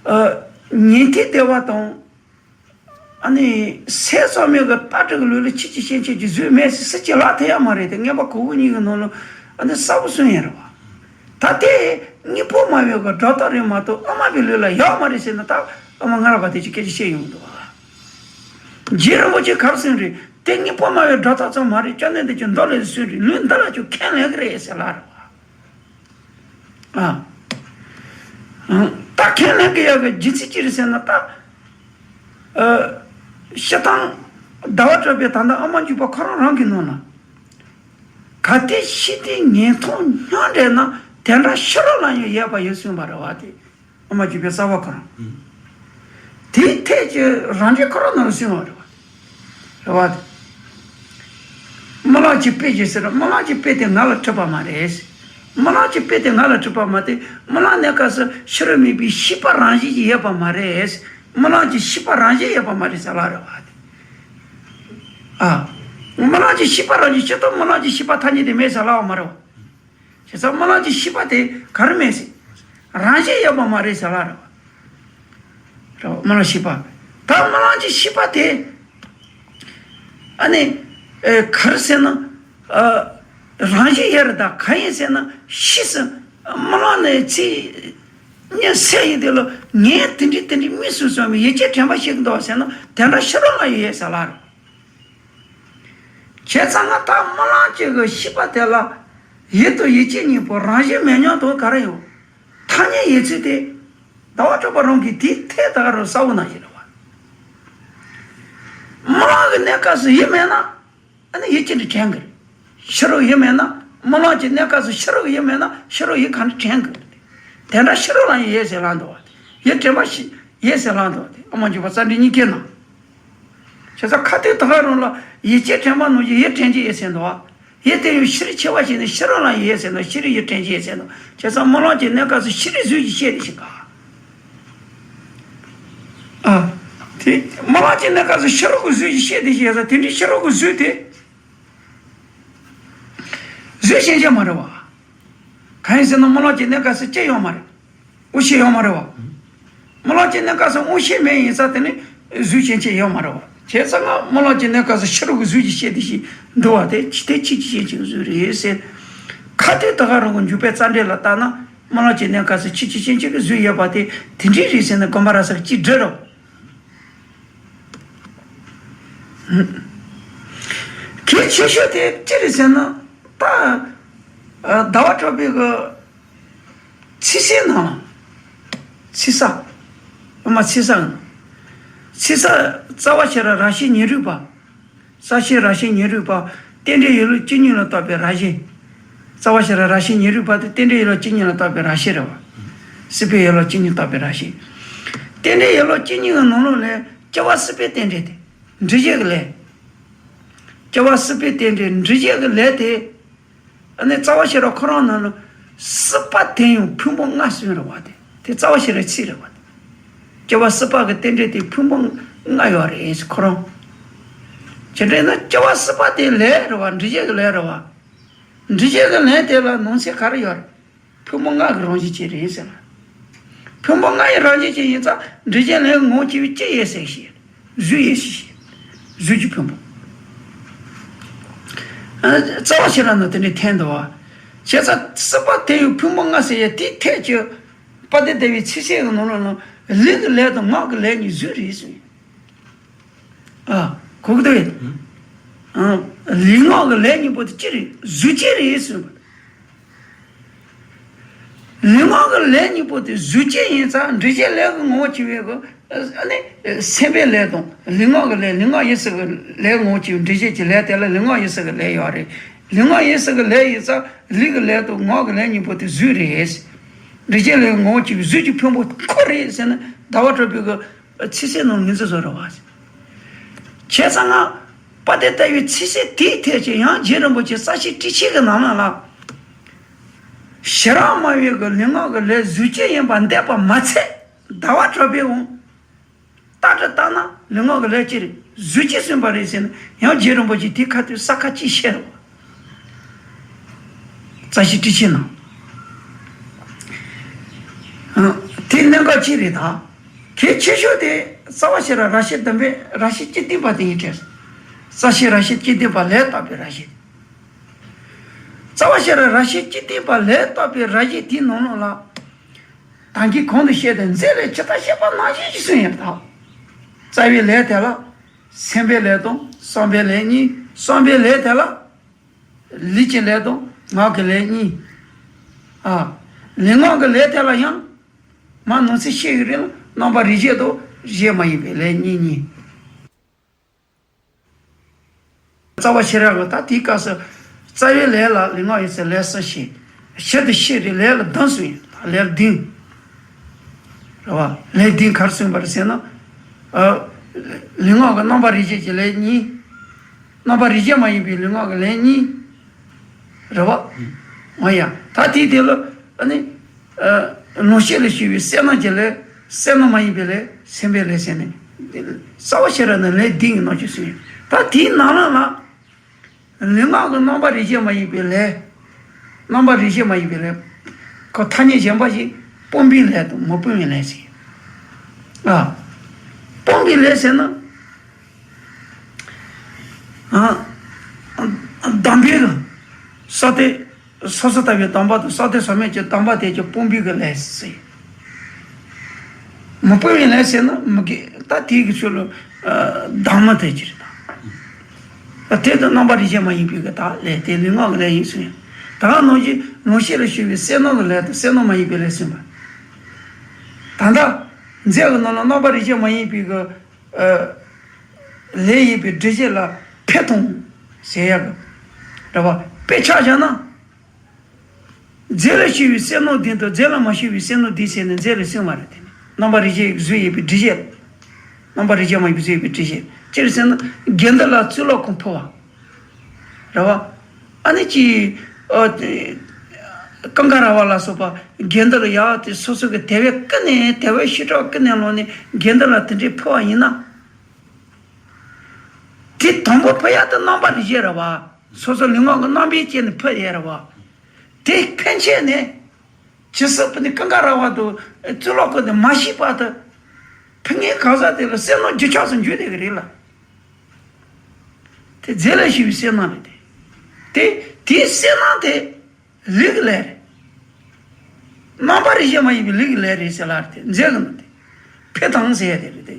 ཨ། ཉན་ཐོས་སྡེ་པ་དང་། ཨ་ནི་སྲས་ཙོང་མའི་གི་ལྟ་གྲུབ་ཀྱི་ལུགས་ལ་ཆོས་ཀྱི་སྐྱེ་མཆེད་ཀྱི་གཟུགས་མེད་ཟེར་སུ་གཅིག་ལབ་ཐུབ་ཡ་མ་རེད་དེ། མངོན་པ་གོ་དགུ་གཉིས་ཀྱི་ནང་ལ་ཨ་ནི་གསལ་པོ་གསུངས་ཡོད་རེད་བ། ད་དེ་དངོས་པོ་སྨྲ་བའི་གི་སྒྲ་རྟགས་རེད་མ་གཏོགས་ཨ་མ་པའི་ལུགས་ལ་ཡོད་མ་རེད་ཟེར་ན། ད་ཨ་མ་སྔ་རབས་པ་དེ་ཅིག་སྐད་ཆ་བཤད་ཡོང་གི་འདུག་བ། རྗེ་རིན་པོ་ཆེ་ག་རེ་གསུངས་རེད། དེ་དངོས་པོ་སྨྲ་བའི་སྒྲ་རྟགས་ཙམ་མ་རེད། བཅོམ་ལྡན་འདས་ཀྱི་མདོ་ལས་གསུངས་རེད། ལུགས་འདི་ལ་ཁྱོད་ཁས་ལེན་གི་རེད་ཟེར་ལབ་རེད་བ། ཨ། ད་ཁས་ལེན་གི་ཡག་གི་རྒྱུ་མཚན་ཅི་རེད་ཟེར་ན་ད། ཨ། སྤྱིར་བཏང་ཟླ་བ་གྲགས་པས་ད་ལྟ་ཨ་མ་འཇུག་པ་ཁོ་རང་རང་གི་ནང་ན། གལ་ཏེ་ཤེས་ལྡན་ཉན་ཐོས་མྱང་འདྲེས་ན་དེ་འདྲ་ཤེས་རབ་ལ་ཡང་ཡོད་པ་ཡིན་གསུངས་པ་རེད་བ་དེ། ཨ་མ་འཇུག་པའི་རྩ་བ་ཁོ་རང་། ཨུ། དེའི་ཐད་ཀྱི་རང་འགྲེལ་ཁོ་རང་ནང་ལ་གསུངས་པ་རེད་བ། རེད་བ་དེ། ཀྱི་དཔེ་ཅིག་ཟེར། རྨི་ལམ་གྱི་དཔེ་དེ་ང་ལ་འཁྲིད་པ་མ་རེད། རྨི་ལམ་གྱི་དཔེ་དེ་ང་ལ་འཁྲིད་པ་མ་དེ། རྨི་ལམ་གནས་སྐབས་སུ་ཕྱི་རོལ་མེད་པའི་ཤེས་པ་རང་བཞིན་གྱིས་ཡོད་པ་མ་རེད། རྨི་ལམ་གྱི་ཤེས་པ་རང་བཞིན་ཡོད་པ་མ་རེད་ཟེར་ལབ་རེད་བ། ཨ། རྨི་ལམ་གྱི་ཤེས་པ་རང་བཞིན་སྤྱི་ལྟར་རྨི་ལམ་གྱི་ཤེས་པ་ཐ་སྙད་དེ་མེད་ཟེར་ལབ་པ་མ་རེད་བ། བྱས་ཙང་རྨི་ལམ་གྱི་ཤེས་པ་དེ་ག་རེ་མེད་ཟེར། རང་བཞིན་ཡོད་པ་མ་རེད་ཟེར་ལབ་རེད་བ། རེད་བ། རྨི་ལམ་ཤེས་པ། ད་རྨི་ལམ་གྱི་ཤེས་པ་དེ། ཨ་ནི། ཨེ། ག་རེ་ཟེར་ན། ཨ། རང་བཞིན་ཡོད་རེད། ད་གང་ཡིན་ཟེར་ན། ཤེས་སུ། རྨི་ལམ་ནས་ཚིག་ཉན་སད་ཡིན་དུས་ལ། ངས་དེ་འདྲའི་དེ་འདྲའི་མིག་ཟུམ་སོང་བའི་ཡིད་ཀྱི་དྲན་པ་ཞིག་འདུག་ཟེར་ན། དེ་འདྲ་ཕྱི་རོལ་ལ་ཡོད་ཟེར་ལབ་རེད། བྱས་ཙང་ང་ད་རྨི་ལམ་གཅིག་གི་ཤེས་པ་དེ་ལ། ཡིད་དང་ཡིད་ཀྱི་གཉིས་པོ་རང་བཞིན་མེད་སྙམ་དུ་ག་རེ་ཡོང་། ཐ་སྙད་ཡོད་ཚུལ་དེ། ཟླ་བ་གྲགས་པ་རང་གིས་དེའི་ཐད་ད་ག་རང་གསལ་བོ་ནང་བཞིན་རེད་བ། རྨི་ལམ་གྱི་གནས་སྐབས་སུ་ཡིད་མེད་ན། ཨ་ནི་ཡིད་ཅི་འདྲ་དྲན་གི་རེད། ཕྱི་རོལ་ཡིད་མེད་ན། རྨི་ལམ་གྱི་གནས་སྐབས་སུ་ཕྱི་རོལ་ཡིད་མེད་ན། ཕྱི་རོལ་ཡིད་ག་འདྲ་དྲན་གི་རེད། དེ་འདྲ་ཕྱི་རོལ་ལ་ཡང་ཡོད་ཟེར་ལབ་འདུག་བ། ཡིད་དྲན་པ་ཞིག་ཡོད་ཟེར་ལབ་འདུག་བ། དེ་ཨ་མ་འཇུག་པ་རྩ་འགྲེལ་གཉིས་ཀའི་ནང་། བྱས་ཙང་ཁ་ཐུག་ད་ག་རང་ལ་ཡིད་ཀྱི་དྲན་པ་ནང་བཞིན་ཡིད་དྲན་གྱི་ཡོད་ཟེར་འདུག་བ། ཡིད་དེ་ཡང་ཕྱིར་འཆི་བ་ཞིག་ནི་ཕྱི་རོལ་ལ་ཡོད་ཟེར་འདུག་ཕྱིར་ཡིད་དྲན་གྱི་ཡོད་ཟེར་འདུག་བྱས་ཙང་རྨི་ལམ་གྱི་གནས་སྐབས་སུ་ཕྱིར་གཟུགས་ཀྱི་ཤེས་དེ་ཞིག་ག་ཨ། དེ་རྨི་ལམ་གྱི་གནས་སྐབས་སུ་ཕྱི་རོལ་གྱི་གཟུགས་ཀྱི་ཤེས་དེ་ཞེས་ཟེར། དེ་འདྲའི་ཕྱི་རོལ་གྱི་གཟུགས་དེ། གཟུགས་ཤེས་བྱ་མ་རེད་བ། གང་ཡིན་ཟེར་ན་རྨི་ལམ་གྱི་གནས་སྐབས་སུ་ལྕེ་ཡོད་མ་རེད། དབང་ཤེས་ཡོད་མ་རེད་བ། རྨི་ལམ་གྱི་གནས་སྐབས་སུ་དབང་ཤེས་མེད་ཡིན་ཙང་དེ་ནི་གཟུགས་ཤེས་བྱ་ཡོད་མ་རེད་བ། བྱས་ཙང་ང་རྨི་ལམ་གྱི་གནས་སྐབས་སུ་ཕྱི་རོལ་གྱི་གཟུགས་ཀྱི་ཤེས་དེ་ཞིག་འདུག་བ། དེ་ཅི་དེ་ཅི་ཅི་ཤེས་བྱའི་གཟུགས་རེད་ཟེར། ཁ་ཐུག་ད་ག་རང་གི་འཇུག་པའི་རྩ་འགྲེལ་ལ་བལྟས་ན། རྨི་ལམ་གྱི་གནས་སྐབས་སུ་ཅི་ཅི་ཤེས་བྱའི་གཟུགས་ཡོད་པ་དེ་དེ་འདྲའི་རེད་ཟེར་ན་དགོངས་པ་རབ་གསལ་གྱིས་འགྲིག་རོ། གལ་ཆེ་ཤོས་དེ་ཅི་རེད་ཟེར་ན། ད་ཟླ་བ་གྲགས་པའི་གི་ཚིག་གསལ་ནང་ལ། ཚིག་གསལ། ཨ་མ་ཚིག་གསལ། ཚིག་གསལ། རྩ་བ་ཤེས་རབ་རང་བཞིན་ཉིད་རིག་པ། རྩ་ཤེས་རང་བཞིན་ཉིད་རིག་པ། རྟེན་འབྲེལ་ཡིན་ལུགས་ཇི་སྙེད་ལ་བརྟགས་པའི་རང་བཞིན། རྩ་བ་ཤེས་རབ་རང་བཞིན་ཉིད་རིག་པ་དེ་རྟེན་འབྲེལ་ཡིན་ལུགས་ཇི་སྙེད་ལ་བརྟགས་པའི་རང་བཞིན་རེད་བ། སྲིད་པའི་ཡིན་ལུགས་ཇི་སྙེད་བརྟགས་པའི་རང་བཞིན། རྟེན་འབྲེལ་ཡིན་ལུགས་ཇི་སྙེད་ཀྱི་ནང་ལོགས་ལས་སྐྱེ་བ་སྲིད་པའི་རྟེན་འབྲེལ་དེ། འབྲས་བུ་གི་ལས། སྐྱེ་བ་སྲིད་པའི་རྟེན་འབྲེལ་འབྲས་བུ་གི་ལས་དེ། ཨ་ནི་རྩ་བ་ཤེས་རབ་ཁོ་རང་ནང་ལ། སྲིད་པ་དེ་ཡང་ཕུང་པོ་ལྔ་གསུམ་རེད་བ་དེ། དེ་རྩ་བ་ཤེས་རབ་ཚིག་རེད་བ་དེ། སྐྱེ་བ་སྲིད་པ་གི་རྟེན་འབྲེལ་དེ་ཕུང་པོ་ལྔ་ཡོད་རེད་ཁོ་རང་། བྱས་ཙང་ན་སྐྱེ་བ་སྲིད་པ་དེ་ལས་རེད་བ། འབྲས་བུ་གི་ལས་རེད་བ། འབྲས་བུ་གི་ལས་དེ་ལ་ནང་གསེས་ག་རེ་ཡོད་རེད། ཕུང་པོ་ལྔ་གི་རང་བཞིན་ཅན་རེད་ཟེར་ལ། ཕུང་པོ་ལྔ་ཡི་རང་བཞིན་ཅན་ཡིན་ཙང་འབྲས་བུ་ལས་ངོ་བོ་སྐྱེ་བའི་ཅི་ཡོད་ཟེར་ཞེས། གཟུགས་ཡོད་ཟེར་ཞེས། གཟུགས་ཀྱི་ཕུང་པོ། ཨ། རྩ་བ་ཤེས་རབ་ནང་དེ་འདྲའི་ཐལ་འདུག་བ། བྱས་ཙང་སྲིད་པ་དེ་ཡི་ཕུང་པོ་ལྔ་ཟེར་ཡ་དེའི་ཐད་ཀྱི། དཔལ་ལྡན་ཟླ་བའི་ཚིག་གསལ་གྱི་ནང་ལ་ལུས་ཀྱི་ལས་དང་ངག་གི་ལས་གཉིས་གཟུགས་རེད་གསུངས། ཨ། གོ་གི་འདུག་གས། ཨ། ལུས་ངག་གི་ལས་གཉིས་པོ་དེ་ཅི་རེད། གཟུགས་ཅན་རེད་གསུངས་པ། ལུས་ངག་གི་ལས་གཉིས་པོ་དེ་གཟུགས་ཅན་ཡིན་ཙང་འབྲས་བུ་ལས་ཀྱི་ངོ་བོ་སྐྱེ་བའི་གི། ཨ་ནི་སེམས་པའི་ལས་དང་ལུས་ངག་གི་ལས། ལུས་ངག་ཡིད་གསུམ་གྱི་ལས་ངོ་བོ་སྐྱེ་བའི་འབྲས་བུ་གི་ལས་དེ་ལ་ལུས་ངག་ཡིད་གསུམ་གྱི་ལས་ཡོད་རེད། ལུས་ངག་ཡིད་གསུམ་གྱི་ལས་ཡིན་ཙང་ལུས་ཀྱི་ལས་དང་ངག་གི་ལས་གཉིས་པོ་དེ་གཟུགས་རེད། འབྲས་བུ་ལས་ཀྱི་ངོ་བོ་སྐྱེ་བའི་གཟུགས་ཀྱི་ཕུང་པོ་ཁོ་རེད་ཟེར་ན་ཟླ་བ་གྲགས་པའི་གི། ཚིག་གསལ་ནང་ངོས་འཛིན་བཟོ་རེད་བ། བྱས་ཙང་ང་། དཔལ་ལྡན་ཟླ་བའི་ཚིག་གསལ་དེའི་ཐད་ཀྱི་ཡང་རྗེ་རིན་པོ་ཆེ་རྩ་ཤེ་ཊཱིཀ་ཆེན་གྱི་ནང་ལ་ལ། ཞི་རགས་སྨྲ་བའི་གི་ལུས་ངག་གི་ལས་གཟུགས་ཅན་ཡིན་པར་འདོད་པ་མ་ཚད། ཟླ་བ་གྲགས་པའི་འོང་། རྟགས་ཁྲ་བཏགས་ན་ལུས་ངག་གི་ལས་ཅི་རེད། གཟུགས་ཅན་གསུངས་པ་རེད་ཟེར་ན་ཡང་རྗེ་རིན་པོ་ཆེ་དེའི་ཁ་ཐུག་ས་ཁ་ཅིག་བཤད་རེད་བ། རྩ་ཤེ་ཊཱིཀ་ཆེན་ནང་། ཨ། དེ་གནད་འགག་ཅིག་རེད་ད། གལ་ཆེ་ཤོས་དེ་རྩ་བ་ཤེས་རབ་རང་བཞིན་བདེན་པའི་རང་བཞིན་གཅིག་བདེན་པ་དེ་ཡིན་དྲན། རྩ་ཤེས་རང་བཞིན་གཅིག་བདེན་པ་ལས་བརྟགས་པའི་རང་བཞིན། རྩ་བ་ཤེས་རབ་རང་བཞིན་གཅིག་བདེན་པ་ལས་བརྟགས་པའི་རང་བཞིན་དེའི་ནང་ལོགས་ལ། ད་གིན་གོང་དུ་བཤད་དེ་མཛེ་ལས་ཇི་ལྟར་ཤེས་པ་ནང་བཞིན་གྱི་གསུངས་ཡོད་ད། རྩ་བའི་ལས་དེ་ལ། སེམས་པའི་ལས་དང་བསམ་པའི་ལས་གཉིས། བསམ་པའི་ལས་དེ་ལ། ལུས་ཀྱི་ལས་དང་ངག་གི་ལས་གཉིས། ཨ། ལུས་ངག་གི་ལས་དེ་ལ་ཡང་། མ་ནང་གསེས་བཤད་ཡོད་རེད་ལ་རྣམ་པར་རིག་བྱེད་དང་རིག་བྱེད་མ་ཡིན་པའི་ལས་གཉིས་གཉིས། རྩ་བ་ཤེས་རབ་ཀྱིས་ད་དེའི་སྐབས་སུ་རྩ་བའི་ལས་ལ་ལུས་ངག་ཡིད་གསུམ་ལས་གསུམ་བྱས། བཞི་དེ་ཤེས་རིག་ལས་ལ་བདུན་གསུངས་ཡོད། ད་ལས་བདུན། རེད་བ། ལས་བདུན་ག་རེ་གསུངས་པ་རེད་ཟེར་ན། ཨ། ལུས་ངག་གི་རྣམ་པར་རིག་བྱེད་ཀྱི་ལས་གཉིས། རྣམ་པར་རིག་བྱེད་མ་ཡིན་པའི་ལུས་ངག་གི་ལས་གཉིས། རེད་བ། འོ་ཡ། ད་དེའི་དེ་ལ་ཨ་ནི། ཨ། ལོངས་སྤྱོད་ལ་སྤྱོད་པའི་བསོད་ནམས་ཀྱི་ལས། བསོད་ནམས་མ་ཡིན་པའི་ལས། སེམས་པའི་ལས་ཟེར་ནས། རྩ་བ་ཤེས་རབ་ནས་ལས་བདུན་གྱི་ནང་ཆོས་གསུངས་ཡོད། ད་དེའི་ནང་ལ་ལ། ལུས་ངག་གི་རྣམ་པར་རིག་བྱེད་མ་ཡིན་པའི་ལས། རྣམ་པར་རིག་བྱེད་མ་ཡིན་པའི་ལས། ཁོ་ཐ་སྙད་གཞན་པ་ཞིག་སྤོང་བའི་ལས་དང་མི་སྤོང་བའི་ལས་ཟེར། ཨ། སྤོང་བའི་ལས་ཟེར་ན། ཨ། སྡོམ་པའི་གི། ས་དེ། སོ་སོ་ལྟ་བུའི་སྡོམ་པ་དང་ས་དེ་ཟག་མེད་ཀྱི་སྡོམ་པ་དེ་ཀྱང་སྤོང་བའི་གི་ལས་ཟེར། མི་སྤོང་བའི་ལས་ཟེར་ན་མི་དགེ་ད་དེའི་གི་ཚུལ་ལ། ཨ། སྡོམ་མ་དེ་ཅི་རེད་ད། དེ་དང་རྣམ་པར་རིག་བྱེད་མ་ཡིན་པའི་གི་ད་ལས་དེ་ལུས་ངག་གི་ལས་ཡིན་ཟེར། ད་ག་ནང་བཞིན་ལོངས་སྤྱོད་ལ་སྤྱོད་པའི་བསོད་ནམས་ཀྱི་ལས་དང་བསོད་ནམས་མ་ཡིན་པའི་ལས་གསུངས་པ། ད་ལྟ་རྫས་ཀྱི་ནང་ལ་རྣམ་པར་རིག་བྱེད་མ་ཡིན་པའི་གི། ཨ། ལས་ཡིན་པའི་སྒྲིབ་བྱེད་ལ་ཕས་ཐོགས་ཟེར་ཡག་གི། རེད་བ། དཔེ་ཆ་བཞག་ན། རྫས་ལ་སྤྱོད་པའི་བསོད་ནམས་བདུན་དང་རྫས་ལ་མ་སྤྱོད་པའི་བསོད་ནམས་བདུན་ཟེར་ནས་རྫས་ལ་གསུངས་པ་རེད་དེ། རྣམ་པར་རིག་བྱེད་ཀྱི་གཟུགས་ཡིན་པའི་སྒྲིབ་བྱེད། རྣམ་པར་རིག་བྱེད་མ་ཡིན་པའི་གཟུགས་ཡིན་པའི་སྒྲིབ་བྱེད། སྤྱིར་ཟེར་ན་དགེ་འདུན་ལ་གཙུག་ལག་ཁང་ཕུལ་བ། རེད་བ། ཨ་ནི་ཅི། ཨ། ཀུན་དགའ་ར་བ་ལ་སོགས་པ་དགེ་འདུན་ལ་ཡག་དེ་སོ་སོ་གི་དད་པ་ཀུན་ནས་དད་པ་ཞེ་དྲག་ཀུན་ནས་བསླངས་ནས་དགེ་འདུན་ལ་དེ་འདྲའི་ཕུལ་བ་ཡིན་ན། དེ་དང་པོ་ཕུལ་ཡག་དེ་རྣམ་པར་རིག་བྱེད་རེད་བ། སོ་སོ་ལུས་ངག་གི་རྣམ་པའི་སྤྱད་ནས་ཕུལ་ཡག་རེད་བ། དེ་ཕན་ཆད་ནས། ཇི་སྲིད་བུ་ནི་ཀུན་དགའ་ར་བ་དང་གཙུག་ལག་ཁང་དུ་མ་ཤེས་པ་དང་། ཕུལ་མཁན་གང་ཟག་དེ་ལ་བསོད་ནམས་རྒྱུན་ཆགས་སུ་འགྱུར་བསྡད་ཀྱི་རེད་ལ། དེ་རྫས་ལ་སྤྱོད་པའི་བསོད་ནམས་རེད་དེ། དེ་དེའི་བསོད་ནམས་དེ་ལུས་ཀྱི་ལས་རེད། རྣམ་པར་རིག་བྱེད་མ་ཡིན་པའི་ལུས་ཀྱི་ལས་རེད་ཟེར་ལ་རེད་དེ་རྫས་ཀྱི་ནང་དེ། ཕས་ཐོགས་ཟེར་ཡག་དེ་རེད་དེ།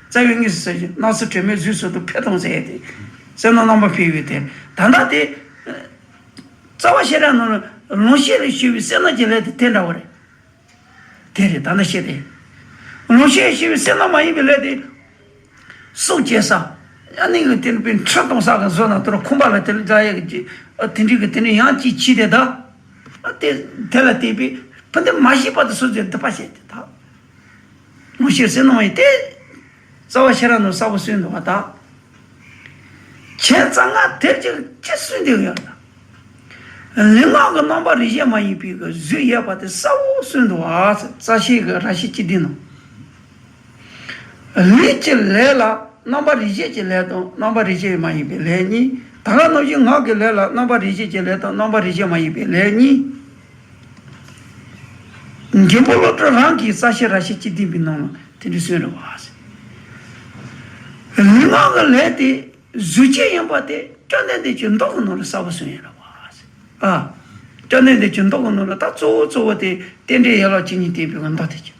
རྩ་བའི་དངོས་སུ་ཟེར་ཞིང་སྣང་སྲིད་དྲི་མེད་གཟུགས་སོགས་དང་ཕས་ཐོགས་ཟེར་ཡག་དེ། བསོད་ནམས་རྣམ་པར་འཕེལ་བའི་དེ། ད་ལྟ་དེ། རྩ་བ་ཤེས་རབ་ནང་ལ་ལོངས་སྤྱོད་ལ་སྤྱོད་པའི་བསོད་ནམས་ཀྱི་ལས་དེ་དེ་འདྲ་བ་རེད། དེ་རེད་ད་ལྟ་བཤད་དེ། ལོངས་སྤྱོད་ལ་སྤྱོད་པའི་བསོད་ནམས་མ་ཡིན་པའི་ལས་དེ། སྲོག་བཅད་ས། ཨ་ནི་གི་དེ་ནི་དཔེ་འཕྲུལ་གཏོང་ས་གི་བཟོ་ན་དོར་ཁོམ་པ་ལ་དེ་ལ་འདྲ་ཡག་གི་ཨ་དེ་འདྲའི་གི་དེ་ནི་ཡང་ཅིག་བྱས་ཏེ་ད། ཨ་དེ་དེ་ལ་བརྟེན་པའི་ཕུ་འདི་མ་ཤེས་པ་དེ་སོ་སོའི་སྡིག་པ་བྱས་ཏེ་ད། ལོངས་སྤྱོད་བསོད་ནམས་མ་ཡིན་ཏེ། རྩ་བ་ཤེས་རབ་ནང་གསལ་པོ་གསུངས་འདུག་བ་ད། ཁྱེད་རྩ་སྔ་དེར་ཅིག་ཅི་གསུངས་འདུག་ཡོད་ན། ལུས་ངག་གི་རྣམ་པར་རིག་བྱེད་མ་ཡིན་པའི་གི་གཟུགས་ཡོད་པ་དེ་གསལ་པོ་གསུངས་འདུག་བ། རྩ་ཤེ་གི་ར་ཤེ་སྤྱི་དོན་ནང་། ལུས་ཀྱི་ལས་ལ་རྣམ་པར་རིག་བྱེད་ཀྱི་ལས་དང་རྣམ་པར་རིག་བྱེད་མ་ཡིན་པའི་ལས་གཉིས། ད་ག་ནང་བཞིན་ངག་གི་ལས་ལ་རྣམ་པར་རིག་བྱེད་ཀྱི་ལས་དང་རྣམ་པར་རིག་བྱེད་མ་ཡིན་པའི་ལས་གཉིས། མགོན་པོ་བློ་གྲོས་རང་གིས་རྩ་ཤེ་ར་ཤེ་སྤྱི་དོན་པའི་ནང་ལ་དེ་འདྲ་གསུངས་རེད་བ། ལུས་ངག་གི་ལས་དེ་གཟུགས་ཅན་ཡིན་པ་དེ་བཅོམ་ལྡན་འདས་ཀྱི་མདོ་གི་ནང་ལ་གསལ་པོ་གསུངས་ཡོད་རེད་བ། ཨ། བཅོམ་ལྡན་འདས་ཀྱི་མདོ་གི་ནང་ལ་ད་གཙོ་བོ་གཙོ་བོ་དེ་རྟེན་འབྲེལ་ཡན་ལག་བཅུ་གཉིས་བསྟན་པའི་མདོ་དེ་ཀྱང་།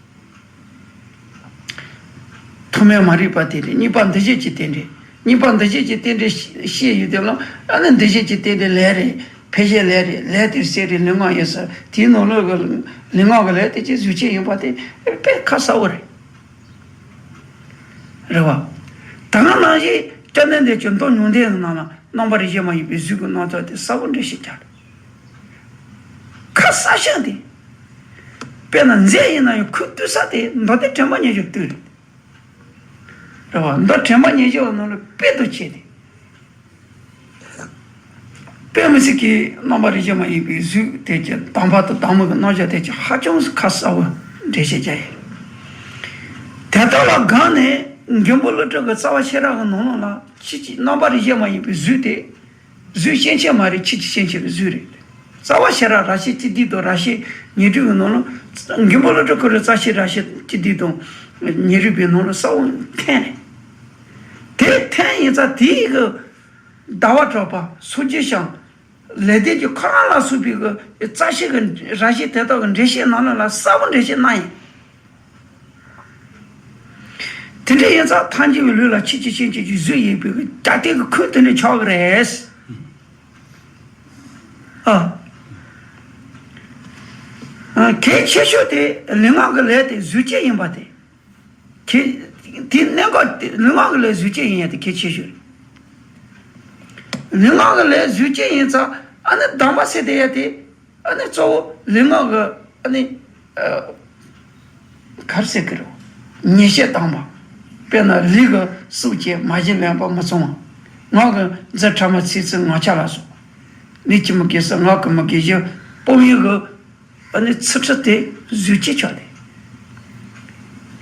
ཐོག་མའི་མ་རིག་པ་དེ་རེད། གཉིས་པ་འདུ་བྱེད་ཀྱི་རྟེན་འབྲེལ། གཉིས་པ་འདུ་བྱེད་ཀྱི་རྟེན་འབྲེལ་ཤེས་ཡོད་དེ་ལ་ཨ་ནི་འདུ་བྱེད་ཀྱི་རྟེན་འབྲེལ་ལས་རེད། འཕེན་བྱེད་ལས་རེད། ལས་དེར་སྲེད་རེད། ལུས་ངག་ཡིན་ས་དེའི་ནང་ལོགས་ཀྱི་ལུས་ངག་གི་ལས་དེ་ཅིག་གཟུགས་ཅན་ཡིན་པ་དེ་དཔེ་ཁ་གསལ་པོ་རེད། རེད་བ། ད་ག་ནང་བཞིན་བཅོམ་ལྡན་འདས་ཀྱི་མདོ་ཉུང་འདས་ནང་ལ་རྣམ་པར་རིག་བྱེད་མ་ཡིན་པའི་གཟུགས་ཀྱི་རྣམ་ཐར་དེ་གསལ་པོ་འགྲེལ་བཤད་རྒྱག་རེད། ཁ་གསལ་ཤིང་དེ། དཔེར་ན་མཛེས་ཡིན་ན་ཡང་ཁོའི་བཏུས་ས་དེ་མདོ་སྡེ་དྲན་པ་ཉེར་བཞི་བཏུས་རེད། རེད་བ། མདོ་དྲན་པ་ཉེར་བཞི་བ་ནང་ལ་དཔེ་དུ་བྱས་ཏེ། དཔེ་མི་སྲིད་ཀྱི་རྣམ་པར་རིག་བྱེད་མ་ཡིན་པའི་གཟུགས་དེ་ཀྱི་དང་པོ་དང་དང་པོ་གི་རྣམ་གཞག་དེ་ཀྱི་ཧ་ཅང་ཁ་གསལ་པོ་འགྲེལ་བཤད་བྱས་ཡོད། དེ་དག་ལ་དགག་ནས་མགོན་པོ་ཀླུ་སྒྲུབ་ཀྱི་རྩ་བ་ཤེས་རབ་ཀྱི་ནང་ལོགས་ལ་ཕྱིས་ཀྱི་རྣམ་པར་རིག་བྱེད་མ་ཡིན་པའི་གཟུགས་དེ། གཟུགས་སྐྱེ་མཆེད་མ་རེད། ཕྱིས་ཀྱི་སྐྱེ་མཆེད་ཀྱི་གཟུགས་རེད། རྩ་བ་ཤེས་རབ་ར་ཤེ་སྤྱི་དོན་དང་ར་ཤེ་ཉེར་དྲུག་གི་ནང་ལ་མགོན་པོ་ཀླུ་སྒྲུབ་ཁོ་རའི་རྩ་ཤེ་ར་ཤེ་སྤྱི་དོན་དང་ཉེར་དྲུག་པའི་ནང་ལ་གསལ་པོ་འཐེན་རེད། དེ་འཐེན་ཡིན་ཙང་དེའི་གི་ཟླ་བ་གྲགས་པ་སངས་རྒྱས་ཤིང་། ལེགས་ལྡན་གྱི་ཁོ་རང་ལ་སོགས་པའི་གི་རྩ་ཤེ་གི་ར་ཤེ་དེ་དག་གི་འགྲེལ་བཤད་ནང་ལ་ལ་གསལ་པོ་འགྲེལ་བཤད་གནང་ཡིན། དེ་འདྲ་ཡིན་ཙང་ཐལ་འགྱུར་བའི་ལུགས་ལ་ཕྱིས་ཀྱི་སྐྱེ་མཆེད་ཀྱི་གཟུགས་ཡིན་པའི་གི་རྒྱ་སྡེ་གི་ཁུངས་དེ་འདྲ་ཆགས་ཀྱི་རེད། ཨ། ཨ། གལ་ཆེ་ཤོས་དེ་ལུས་ངག་གི་ལས་དེ་གཟུགས་ཅན་ཡིན་པ་དེ། གལ། དེ་གནད་འགག་དེ་ལུས་ངག་གི་ལས་གཟུགས་ཅན་ཡིན་ཡ་དེ་གལ་ཆེ་ཤོས་རེད། ལུས་ངག་གི་ལས་གཟུགས་ཅན་ཡིན་ཙང་ཨ་ནི་སྡོམ་པ་ཟེར་དེ་ཡ་དེ། ཨ་ནི་གཙོ་བོ་ལུས་ངག་གི་ཨ་ནི། ཨ། ག་རེ་ཟེར་གི་རེད། ཉེས་བྱས་སྡོམ་པ། དཔེར་ན་ལུས་ཀྱི་སྲོག་བཅད། མ་བྱིན་ལེན་པ་མི་བཙོང་བ། ངག་གི་རྫས་ཕྲ་མོ་ཚིག་རྩི་ངག་འཁྱལ་ལ་སོགས། ལུས་ཀྱི་མུ་གེ་གསུམ། ངག་གི་མུ་གེ་བཞི། སྤོམ་ཡུལ་གྱི་ཨ་ནི་ཚིག་འཁྲུལ་དེ་བཟོད་བྱེད་ཆོག་སྟེ།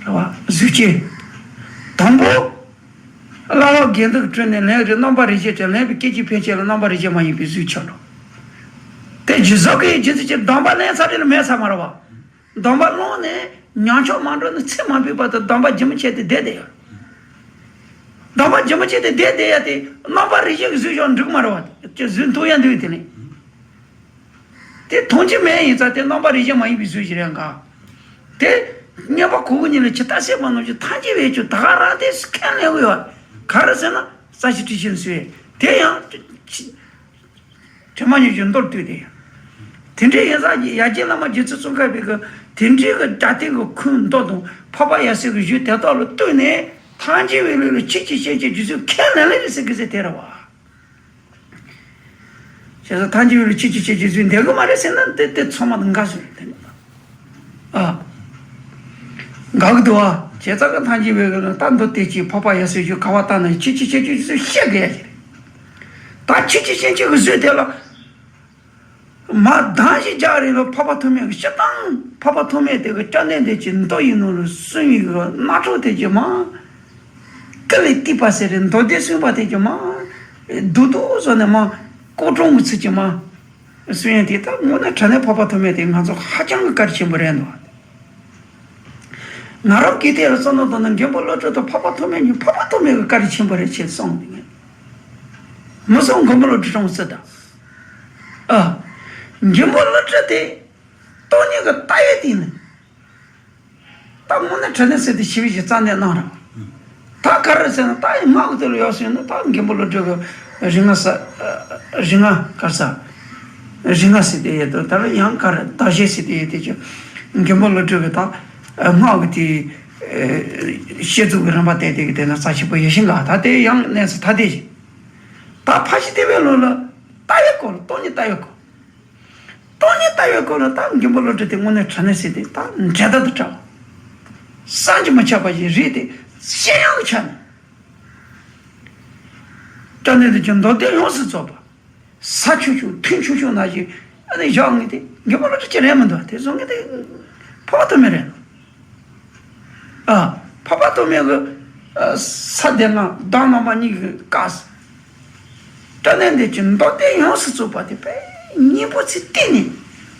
རེད་བ། བཟོད་བྱེད། དང་པོ། བསླབ་པ་དགེ་འདུན་གྱི་དྲུང་ནས་ལན་རེ་རྣམ་པར་རིག་བྱེད་ཀྱི་ལན་པའི་སྐད་ཅིག་ཕན་ཆད་ལ་རྣམ་པར་རིག་བྱེད་མ་ཡིན་པའི་བཟོད་ཆོག་འགྲོ། དེ་རྗེས་སུ་གི་རྗེས་སུ་ཀྱི་སྡོམ་པ་ལེན་ཚར་རེ་ལ་མེད་ཚར་མ་རེད་བ། སྡོམ་པ་ལོངས་ནས་ཉམས་ཆག་མ་འགྲོ་ན་ཚེ་མ་འཕོས་བར་དུ་སྡོམ་པ་རྒྱུན་མི་ཆད་དེ་བསྡད་བསྡད་ཡོད། སྡོམ་པ་རྒྱུན་མི་ཆད་དེ་བསྡད་བསྡད་ཡ་དེ་རྣམ་པར་རིག་བྱེད་ཀྱི་བཟོད་ཆོག་འགྲིག་མ་རེད་བ། ཅི་བཟོད་ཐུབ་ཡ་འདུག་དེ་ནི། དེ་མཐོང་རྒྱུ་མེད་ཡིན་ཙང་དེ་རྣམ་པར་རིག་བྱེད་མ་ཡིན་པའི་བཟོད་ཅིག་རེད་འགའ། དེ་བསྙེན་པ་གོ་དགུ་ཉིད་ལ་ཇི་ལྟར་སྲེད་པ་ནང་བཞིན་ཐམས་ཅད་པའི་ཆོས་ད་ག་རང་དེ་ཁས་ལེན་གྱི་ཡོད། ག་རེ་ཟེར་ན་རྩ་ཤེ་ཏྲི་ཤེས་སུ་དེ་ཡང་དྲི་མ་ཉིད་ཀྱི་མདོར་བསྡུས་ཏེ། དེ་འདྲའི་ཡིན་ཙང་ཡར་རྒྱས་བླ་མ་རྗེ་བཙུན་ཙོང་ཁ་པའི་གི་དེ་འདྲའི་གི་རྒྱ་སྟེང་གི་ཁུངས་མདོ་དང་འཕགས་པ་ཡབ་སྲས་ཀྱི་ཞུས་དེ་དག་ལ་ལྟོས་ནས་ཐམས་ཅད་པའི་ལུས་ལ་ཆོས་ཀྱི་སྐྱེ་མཆེད་བརྒྱད་ཅུའི་ཁས་ལེན་ལེ་རེད་ཟེར་གི་ཟེར་དེ་རེད་བ། བྱས་ཙང་ཐམས་ཅད་པའི་ལུས་ཆོས་ཀྱི་སྐྱེ་མཆེད་བརྒྱད་ཅུ་འདོད་གི་མ་རེད་ཟེར་ན་དེ་དེ་ཚང་མ་དང་འགལ་སོང་རེད་དེ་ནི། ཨ། འགལ་གི་འདུག་བ། བྱས་ཙང་གི་ཐམས་ཅད་པའི་ལུས་ལ་ད་མདོ་སྡེ་གཅིག་འཕགས་པ་ཡབ་སྲས་ཞུས་ག་བ་ལྟར་ན་ཆོས་ཀྱི་སྐྱེ་མཆེད་བརྒྱད་ཅུ་བཤད་དགོས་ཡ་ཞིག་རེད། ད་ཆོས་ཀྱི་སྐྱེ་མཆེད་ཀྱི་བཟོད་དེ་ལ། མ་གདམས་ཞིག་རྒྱག་རིང་ལ་འཕགས་པ་ཐོགས་མེད་ཀྱི་སྤྱིར་བཏང་འཕགས་པ་ཐོགས་མེད་དེ་གི་སྐྱབས་གནས་དེ་ཀྱི་མདོ་ཡི་ནང་ལ་གསུངས་ཡི་གི་སྣ་ཚོགས་དེ་ཀྱི་མ། ཀུན་ལས་བཏུས་པ་ཟེར་རེད། མདོ་སྡེ་གསུངས་པ་དེ་ཀྱི་མ། རྡོག་རྡོག་བཟོ་ནས་མ། ཀོ་ཀྲོང་གི་ཚིག་ཀྱི་མ། གསུང་ཡས་དེ་ད་དངོས་གནས་དྲང་གནས་འཕགས་པ་ཐོགས་མེད་དེ་ང་ཚོ་ཧ་ཅང་གི་བཀའ་དྲིན་ཆེན་པོ་རེད་འདུག་ང་རང་གིས་དེ་ལ་བསམ་བློ་བཏང་ན་མགོན་པོ་བློ་གྲོས་དང་འཕགས་པ་ཐོགས་མེད་གཉིས་འཕགས་པ་ཐོགས་མེད་ཀྱི་བཀའ་དྲིན་ཆེན་པོ་རེད་ཅེས་གསུངས་འདུག་མི་གསུང་མགོན་པོ་བློ་གྲོས་དྲང་སྲིད་དང་། ཨ། མགོན་པོ་བློ་གྲོས་དེ་སྟོང་ཉིད་ཀྱི་ལྟ་བའི་སྟེང་ནས་ད་དངོས་གནས་དྲང་གནས་ཟེར་དེ་ཞི་བའི་ཞིག་རྩ་འདེབས་གནང་ར། ད་ག་རེ་ཟེར་ན་ད་ཡི་སྔགས་ཀྱི་དེ་ལ་ཡོད་ཟེར་ན་ད་མགོན་པོ་བློ་གྲོས་ཀྱི་རིག་སྔགས་ས་རིག་སྔགས་ག་རེ་ཟ། རིག་སྔགས་ཟེར་དེ་ཡོད་དོ། ད་ལ་ཡང་ག་རེ་བདག་བཞེད་ཟེར་དེ་ཡོད་དེ་ཀྱང་མགོན་པོ་བློ་གྲོས་ཀྱི་ད་སྔགས་ཀྱི་དེ་བཤད་ཚུལ་གྱི་རིམ་པ་བསྟན་དེ་གི་དེ་ན་རྩ་ཆེན་པོ་ཡོད་ཤིང་ག་ད་དེ་ཡང་གནས་སུ་ཐ་དད་ཅིག་ད་ཕ་ཤི་དེ་བའི་ལོ་ལ་ལྟ་བའི་སྐོར་སྟོང་ཉིད་ལྟ་བའི་སྐོར། སྟོང་ཉིད་ལྟ་བའི་སྐོར་ལ་ད་མགོན་པོ་བློ་གྲོས་དེ་དངོས་གནས་དྲང་གནས་ཟེར་དེ་ད་འགྲན་ཟླ་དང་བྲལ་བ། བསམ་གྱིས་མི་ཁྱབ་པ་ཞིག་རེད་དེ་བཤད་ཡག་གི་ཆ་ནས། སྐྱབས་གནས་དེ་ཀྱང་མདོ་སྡེ་ཡོངས་སུ་རྫོགས་པ། ཟབ་ཆུང་ཆུང་ཐུང་ཆུང་ཆུང་ན་ཞིག་ཨ་ནི་བཞག་ངེས་དེ་མགོན་པོ་བློ་གྲོས་ཀྱི་རེད་མི་འདུག་དེ་བཟོ་ངེས་དེ་འཕགས་པ་ཐོགས་མེད་རེད། ཨ། འཕགས་པ་ཐོགས་མེད་ཀྱི་ས་སྡེ་ལྔ་གདམས་ངག་པ་གཉིས་ཀྱི་བཀའ། སྐྱབས་གནས་འདི་ཀྱི་མདོ་སྡེ་ཡོངས་སུ་རྫོགས་པ་དེ་དཔེ་སྙིང་པོ་ཚིག་གཏིང་ནས་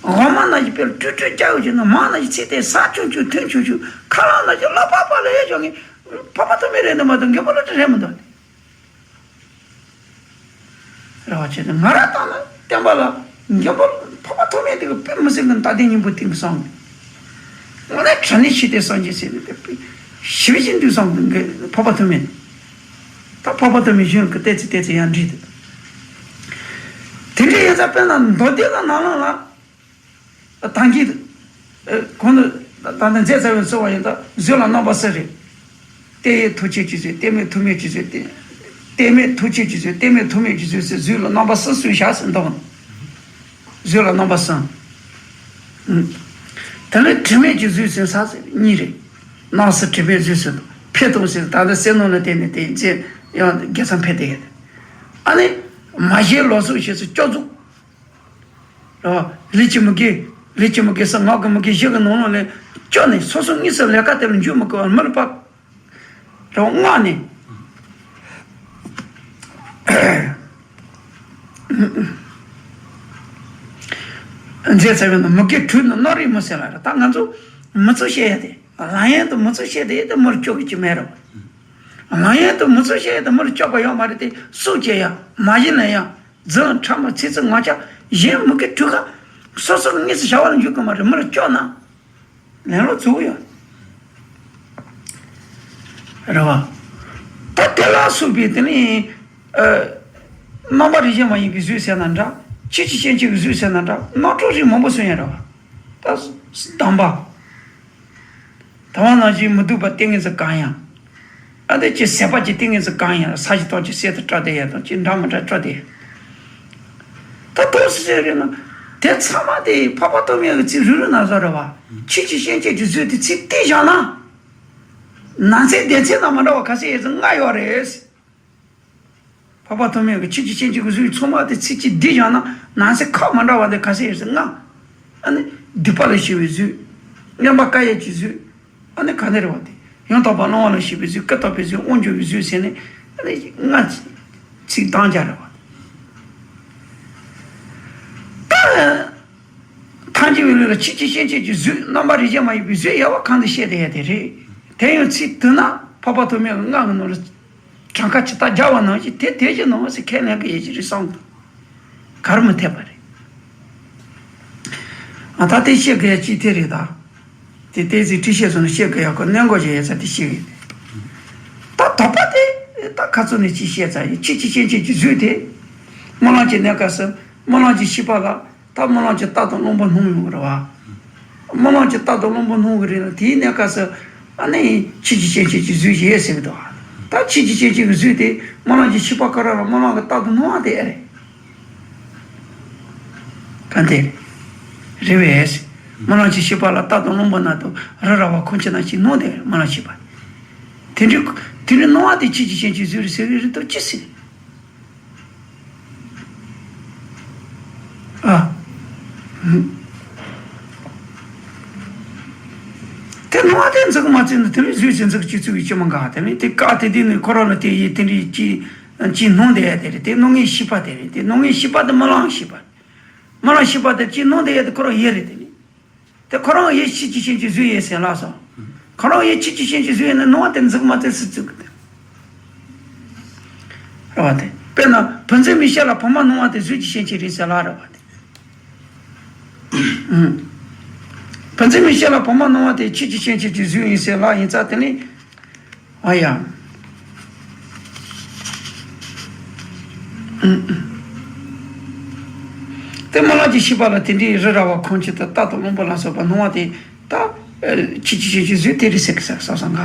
འོག་མ་ན་ཞིག་དཔེ་སྤྲོས་བྲལ་རྒྱ་ཡོད་ཀྱི་ན་མ་ན་ཞིག་ཚིག་དེ་ཟབ་ཆུང་ཆུང་ཐུང་ཆུང་ཆུང་ཁ་ལག་ན་ཞིག་ལ་པགས་པ་ལ་ཡོད་ཀྱང་ངས་འཕགས་པ་ཐོགས་མེད་རེད་འདུག་མ་གཏོགས་མགོན་པོ་བློ་གྲོས་རེད་མི་འདུག་སྟེ། རེ་བ་བྱས་ཏེ་ང་རང་ལྟ་ན་བསྟན་པ་ལ་མགོན་པོ་འཕགས་པ་ཐོགས་མེད་དེ་གི་དཔེ་མི་སྲིད་ཀྱི་མདོ་སྡེ་སྙིང་པོ་གཏིང་གི་གསུངས། དངོས་གནས་དྲང་གནས་ཤེས་ཏེ་སངས་རྒྱས་ཟེར་ནས་དེ་དཔེ་ཞི་བའི་ཞིང་དུ་གསུངས་ཀྱི་འཕགས་པ་ཐོགས་མེད། ད་འཕགས་པ་ཐོགས་མེད་གཞུང་གི་ཏོག་ཙམ་ཏོག་ཙམ་ཡང་འདྲིས་ཏེ། དེ་འདྲའི་ཡིན་ཙང་དཔེར་ན་མདོ་སྡེ་གི་ནང་ལོགས་ལ། ད་གིན་གོང་དུ་ད་ལྟ་མཛད་ཚར་བའི་གཙོ་བོ་ཡིན་ད་བཟོད་ལ་རྣམ་པ་གསུམ་རེད། གཏད་ཡས་ཐུགས་རྗེ་ཆེ་ཟེར། གཏད་མེད་ཐུགས་མེད་ཆེ་ཟེར། གཏད་མེད་ཐུགས་རྗེ་ཆེ་ཟེར། གཏད་མེད་ཐུགས་མེད་ཆེ་ཟེར་ཟེར་བཟོད་ལ་རྣམ་པ་གསུམ་གསུངས་བཞག་ཟེར་འདུག་བཟོད་ལ་རྣམ་པ་གསུམ། དེ་ནས་དྲི་མེད་ཀྱི་བཟོད་ཟེར་ས་ཟེར་གཉིས་རེད། སྣང་སྲིད་དྲི་མེད་བཟོད་ཟེར་འདུག་ཕེབས་དང་ཟེར་ད་ལྟ་སེམས་ནང་ལ་བལྟས་ནས་དེ་མཛད་ཡང་རྒྱལ་མཚན་ཕེབས་དེ་ཡོད། ཨ་ནི་མ་བཞེད་ལོག་སོགས་ཞེས་སུ་སྐྱོ་འཛུགས། རེད་བ། ལུས་ཀྱི་མུ་གེ། ལུས་ཀྱི་མུ་གེ་གསུམ། ངག་གི་མུ་གེ་བཞི་གི་ནང་ལོགས་ལས་སྐྱོ་ནས་སོ་སོ་དངོས་སུ་ལས་ཀ་དེ་ལ་འཇུག་མི་དགོས་པར་མི་ལ་བབ། རེད་བ། ངག་ནས་མཛད་ཚར་བའི་ནང་མུ་གེ་དྲུག་ནི་རྣོ་རིས་མི་སྲིད་ལ་རེད། ད་ང་ཚོ་མི་ཚོགས་བཤད་ཡ་དེ་ལམ་ཡན་དུ་མི་ཚོགས་བཤད་དེ་དེ་མི་ལ་སྐྱོ་གི་ཅི་མེད་རེད་བ། ལམ་ཡན་དུ་མི་ཚོགས་བཤད་ཡ་དེ་མི་ལ་སྐྱོ་པ་ཡོད་མ་རེད་དེ་སུ་སྐྱེ་ཡ་མ་གཞི་ལ་ཡང་། རྫུན་ཕྲ་མོ་ཚིག་རྩུབ་ངག་འཁྱལ་གཞན་མུ་གེ་དྲུག་ག་སོ་སོ་གི་དངོས་སུ་བྱ་བ་ལ་འཇུག་གི་མ་རེད། མི་ལ་སྐྱོ་ན་ལན་ལོག་འཛུགས་ཡོད་རེད་བ། ད་དེ་ལ་སོགས་པའི་དེ་ནི་རྣམ་པར་རིག་བྱེད་མ་ཡིན་པའི་བཟོད་ཟེར་ན་འདྲ། ཆོས་ཀྱི་སྐྱེ་མཆེད་ཀྱི་བཟོད་ཟེར་ན་འདྲ། རྣམ་གྲངས་རིགས་མང་པོ་གསུངས་ཡོད་རེད་བ། ད་སྡོམ་པ། ད་བ་ནང་བཞིན་མི་སྡུག་པ་ཏིང་ངེ་འཛིན་གང་ཡང་། ཨ་ནི་ཅི་ཟད་པ་ཅི་ཏིང་ངེ་འཛིན་གང་ཡང་ས་གཞི་ཐོག་ཅི་གསེར་དུ་སྤྲོ་བསྡད་ཡ་དང་ཅི་འདྲ་མི་འདྲ་སྤྲོ་བསྡད་ཡ། ད་ཏོག་ཙམ་ཟེར་རེད་ན་དེ་ཚང་མ་དེ་འཕགས་པ་སྟོང་མའི་གི་ཚིག་རུ་རུ་ན་བཟོ་རེད་བ། ཆོས་ཀྱི་སྐྱེ་མཆེད་ཀྱི་བཟོད་དེ་ཚིག་གཏིང་བཞག་ན། ནང་ཚན་སྡེ་ཚན་དང་མ་འདྲ་བ་ཁ་ཤས་ཡོད་ཚད་ལྔ་ཡོད་རེད། འཕགས་པ་ཐོགས་མེད་ཀྱི་ཆོས་ཀྱི་སྐྱེ་མཆེད་ཀྱི་གཟུགས་ཚང་མ་དེ་ཚིག་གཅིག་བསྡུས་བཞག་ན་ནང་གསེས་ཁག་མི་འདྲ་བ་དེ་ག་ཚོད་ཡོད་ཟེར་ན། ཨ་ནི་སྡིག་པ་ལས་སྐྱེ་བའི་གཟུགས། རྔན་པ་བཀའ་ཡས་ཀྱི་གཟུགས། ཨ་ནི་ག་འདྲ་རེད་བ་དེ། ཡང་དག་པར་སྣང་བ་ལ་སྐྱེས་པའི་གཟུགས། སྐུ་བལྟ་བུའི་གཟུགས། དབང་འབྱོར་བའི་གཟུགས་ཟེར་ནས་ཨ་ནི་ལྔ། ཚིག་དང་བརྒྱ་རེད་བ། ད། ཐལ་འགྱུར་བའི་ལུགས་ལ་ཆོས་ཀྱི་སྐྱེ་མཆེད་ཀྱི་གཟུགས། རྣམ་པ་རིགས་ཅན་མ་ཡིན་པའི་གཟུགས་ཡོད་པ་གང་དུ་བཤད་དེ་ཡོད་དེ་རེད། དེ་ཡང་ཚིག་བསྡུ་ན་འཕགས་པ་ཐོགས་མེད་ཀྱི་ལྔ་གི་ནང་ལ་གྲངས་ཀ་ཇི་ལྟར་སྦྱར་བ་ནང་བཞིན་དེ་དེ་བཞིན་ནོ་ཟེར་ཁས་ལེན་གྱི་ཡོད་ཀྱི་རེད་བསམ་གི་འདུག་གར་མི་འཐད་པ་རེད། ཨ་ད་དེ་བཤད་དགོས་ཡ་ཅིག་དེ་རེད་ད། དེ་ཏོག་ཙམ་འགྲེལ་བཤད་སོང་ན་བཤད་དགོས་ཡ་ཁོ་གནད་འགག་ཅིག་ཡོད་ས་དེ་བཤད་གི། ད་དོགས་པ་དེ་ད་ག་ཚོད་ནས་ཅིག་བཤད་ཚར་ཡིན། ཆོས་ཀྱི་སྐྱེ་མཆེད་ཀྱི་གཟུགས་དེ། རྨི་ལམ་གྱི་གནས་སྐབས་སུ་རྨི་ལམ་གྱི་ཤེས་པ་ལ། ད་རྨི་ལམ་གྱི་རྟ་དང་རློན་པ་སྣང་ཡོང་གི་རེད་བ། རྨི་ལམ་གྱི་རྟ་དང་རློན་པ་སྣང་གི་རེད་ལ། དེའི་གནས་སྐབས་སུ་ཨ་ནི་ཆོས་ཀྱི་སྐྱེ་མཆེད་ཀྱི་གཟུགས་ཡོད་ཟེར་གི་འདུག་ད་ཆོས་ཀྱི་སྐྱེ་མཆེད་ཀྱི་གཟུགས་དེ་རྨི་ལམ་གྱི་ཤེས་པ་ག་ར་ལ་རྨི་ལམ་གྱི་རྟ་དང་སྣང་བ་དེ་ཨེ་རེད། ག་འདི་རེད་བས། རྨི་ལམ་གྱི་ཤེས་པ་ལ་རྟ་དང་རློན་པ་སྣང་དང་རི་ར་བ་ཁོང་ཁྱེར་ན་ཅིག་སྣང་དེ་རྨི་ལམ་ཤེས་པ། དེ་འདྲའི་དེ་འདྲའི་སྣང་བ་དེ་ཆོས་ཀྱི་སྐྱེ་མཆེད་ཀྱི་གཟུགས་རེད་ཟེར་གི་རེད་དོ་ཅི་ཟེར། ཨ། དེ་སྣང་བ་དེ་འཛིན་གྱི་མ་བརྩིས་ན་དེ་ནི་གཟུགས་ཅན་འཛིན་གྱི་བཅུག་ཚུལ་གྱི་ཅི་མ་འགའ། དེ་ནི་དེ་ཀ་དེ་དེ་ནི་ཁོ་རང་ལ་དེ་ཡི་དེ་འདྲའི་ཅི་ཅི་སྣང་དེ་ཡ་དེ་རེད། དེ་སྣང་ངེ་ཤེས་པ་དེ་རེད། དེ་སྣང་ངེ་ཤེས་པ་དེ་རྨི་ལམ་ཤེས་པ། རྨི་ལམ་ཤེས་པ་དེ་ཅི་སྣང་དེ་ཡ་དེ་ཁོ་རང་ཡེ་རེད། དེ་ནི། དེ་ཁོ་རང་ཡེ་ཆོས་ཀྱི་སྐྱེ་མཆེད་ཀྱི་གཟུགས་ཡིན་ཟེར་ལབ་སོང་། ཁོ་རང་ཡེ་ཆོས་ཀྱི་སྐྱེ་མཆེད་ཀྱི་གཟུགས་ཡིན་ན་སྣང་བ་དེ་འཛིན་གྱི་མ་བརྩིས་ཚུལ་བརྩི་གི་འདུག་རེད་བ་དེ། དཔེར་ན་བུ་འཛིན་མའི་ཤ་ལ་བུ་མ་སྣང་བ་དེ་གཟུགས་ཀྱི་སྐྱེ་མཆེད་རེད་ཟེར་ལབ་རེད་བ་དེ། ཨུམ། བུ་འཛིན་མའི་ཤ་ལ་བུ་མ་སྣང་བ་དེ་ཆོས་ཀྱི་སྐྱེ་མཆེད་ཀྱི་གཟུགས་ཡིན་ཟེར་ལབ་ཡིན་ཙང་དེ་ནི། ཨ་ཡ། ཨུམ། དེ་རྨི་ལམ་གྱི་ཤེས་པ་ལ་དེ་འདྲའི་རི་ར་བ་ཁོང་ཁྱེར་དང་རྟ་དང་རློན་པ་ལ་སོགས་པ་སྣང་བ་དེ་ད། ཨ། ཆོས་ཀྱི་སྐྱེ་མཆེད་གཟུགས་དེ་རེད་ཟེར་གི་ཟེར་བསམ་བསམ་ག་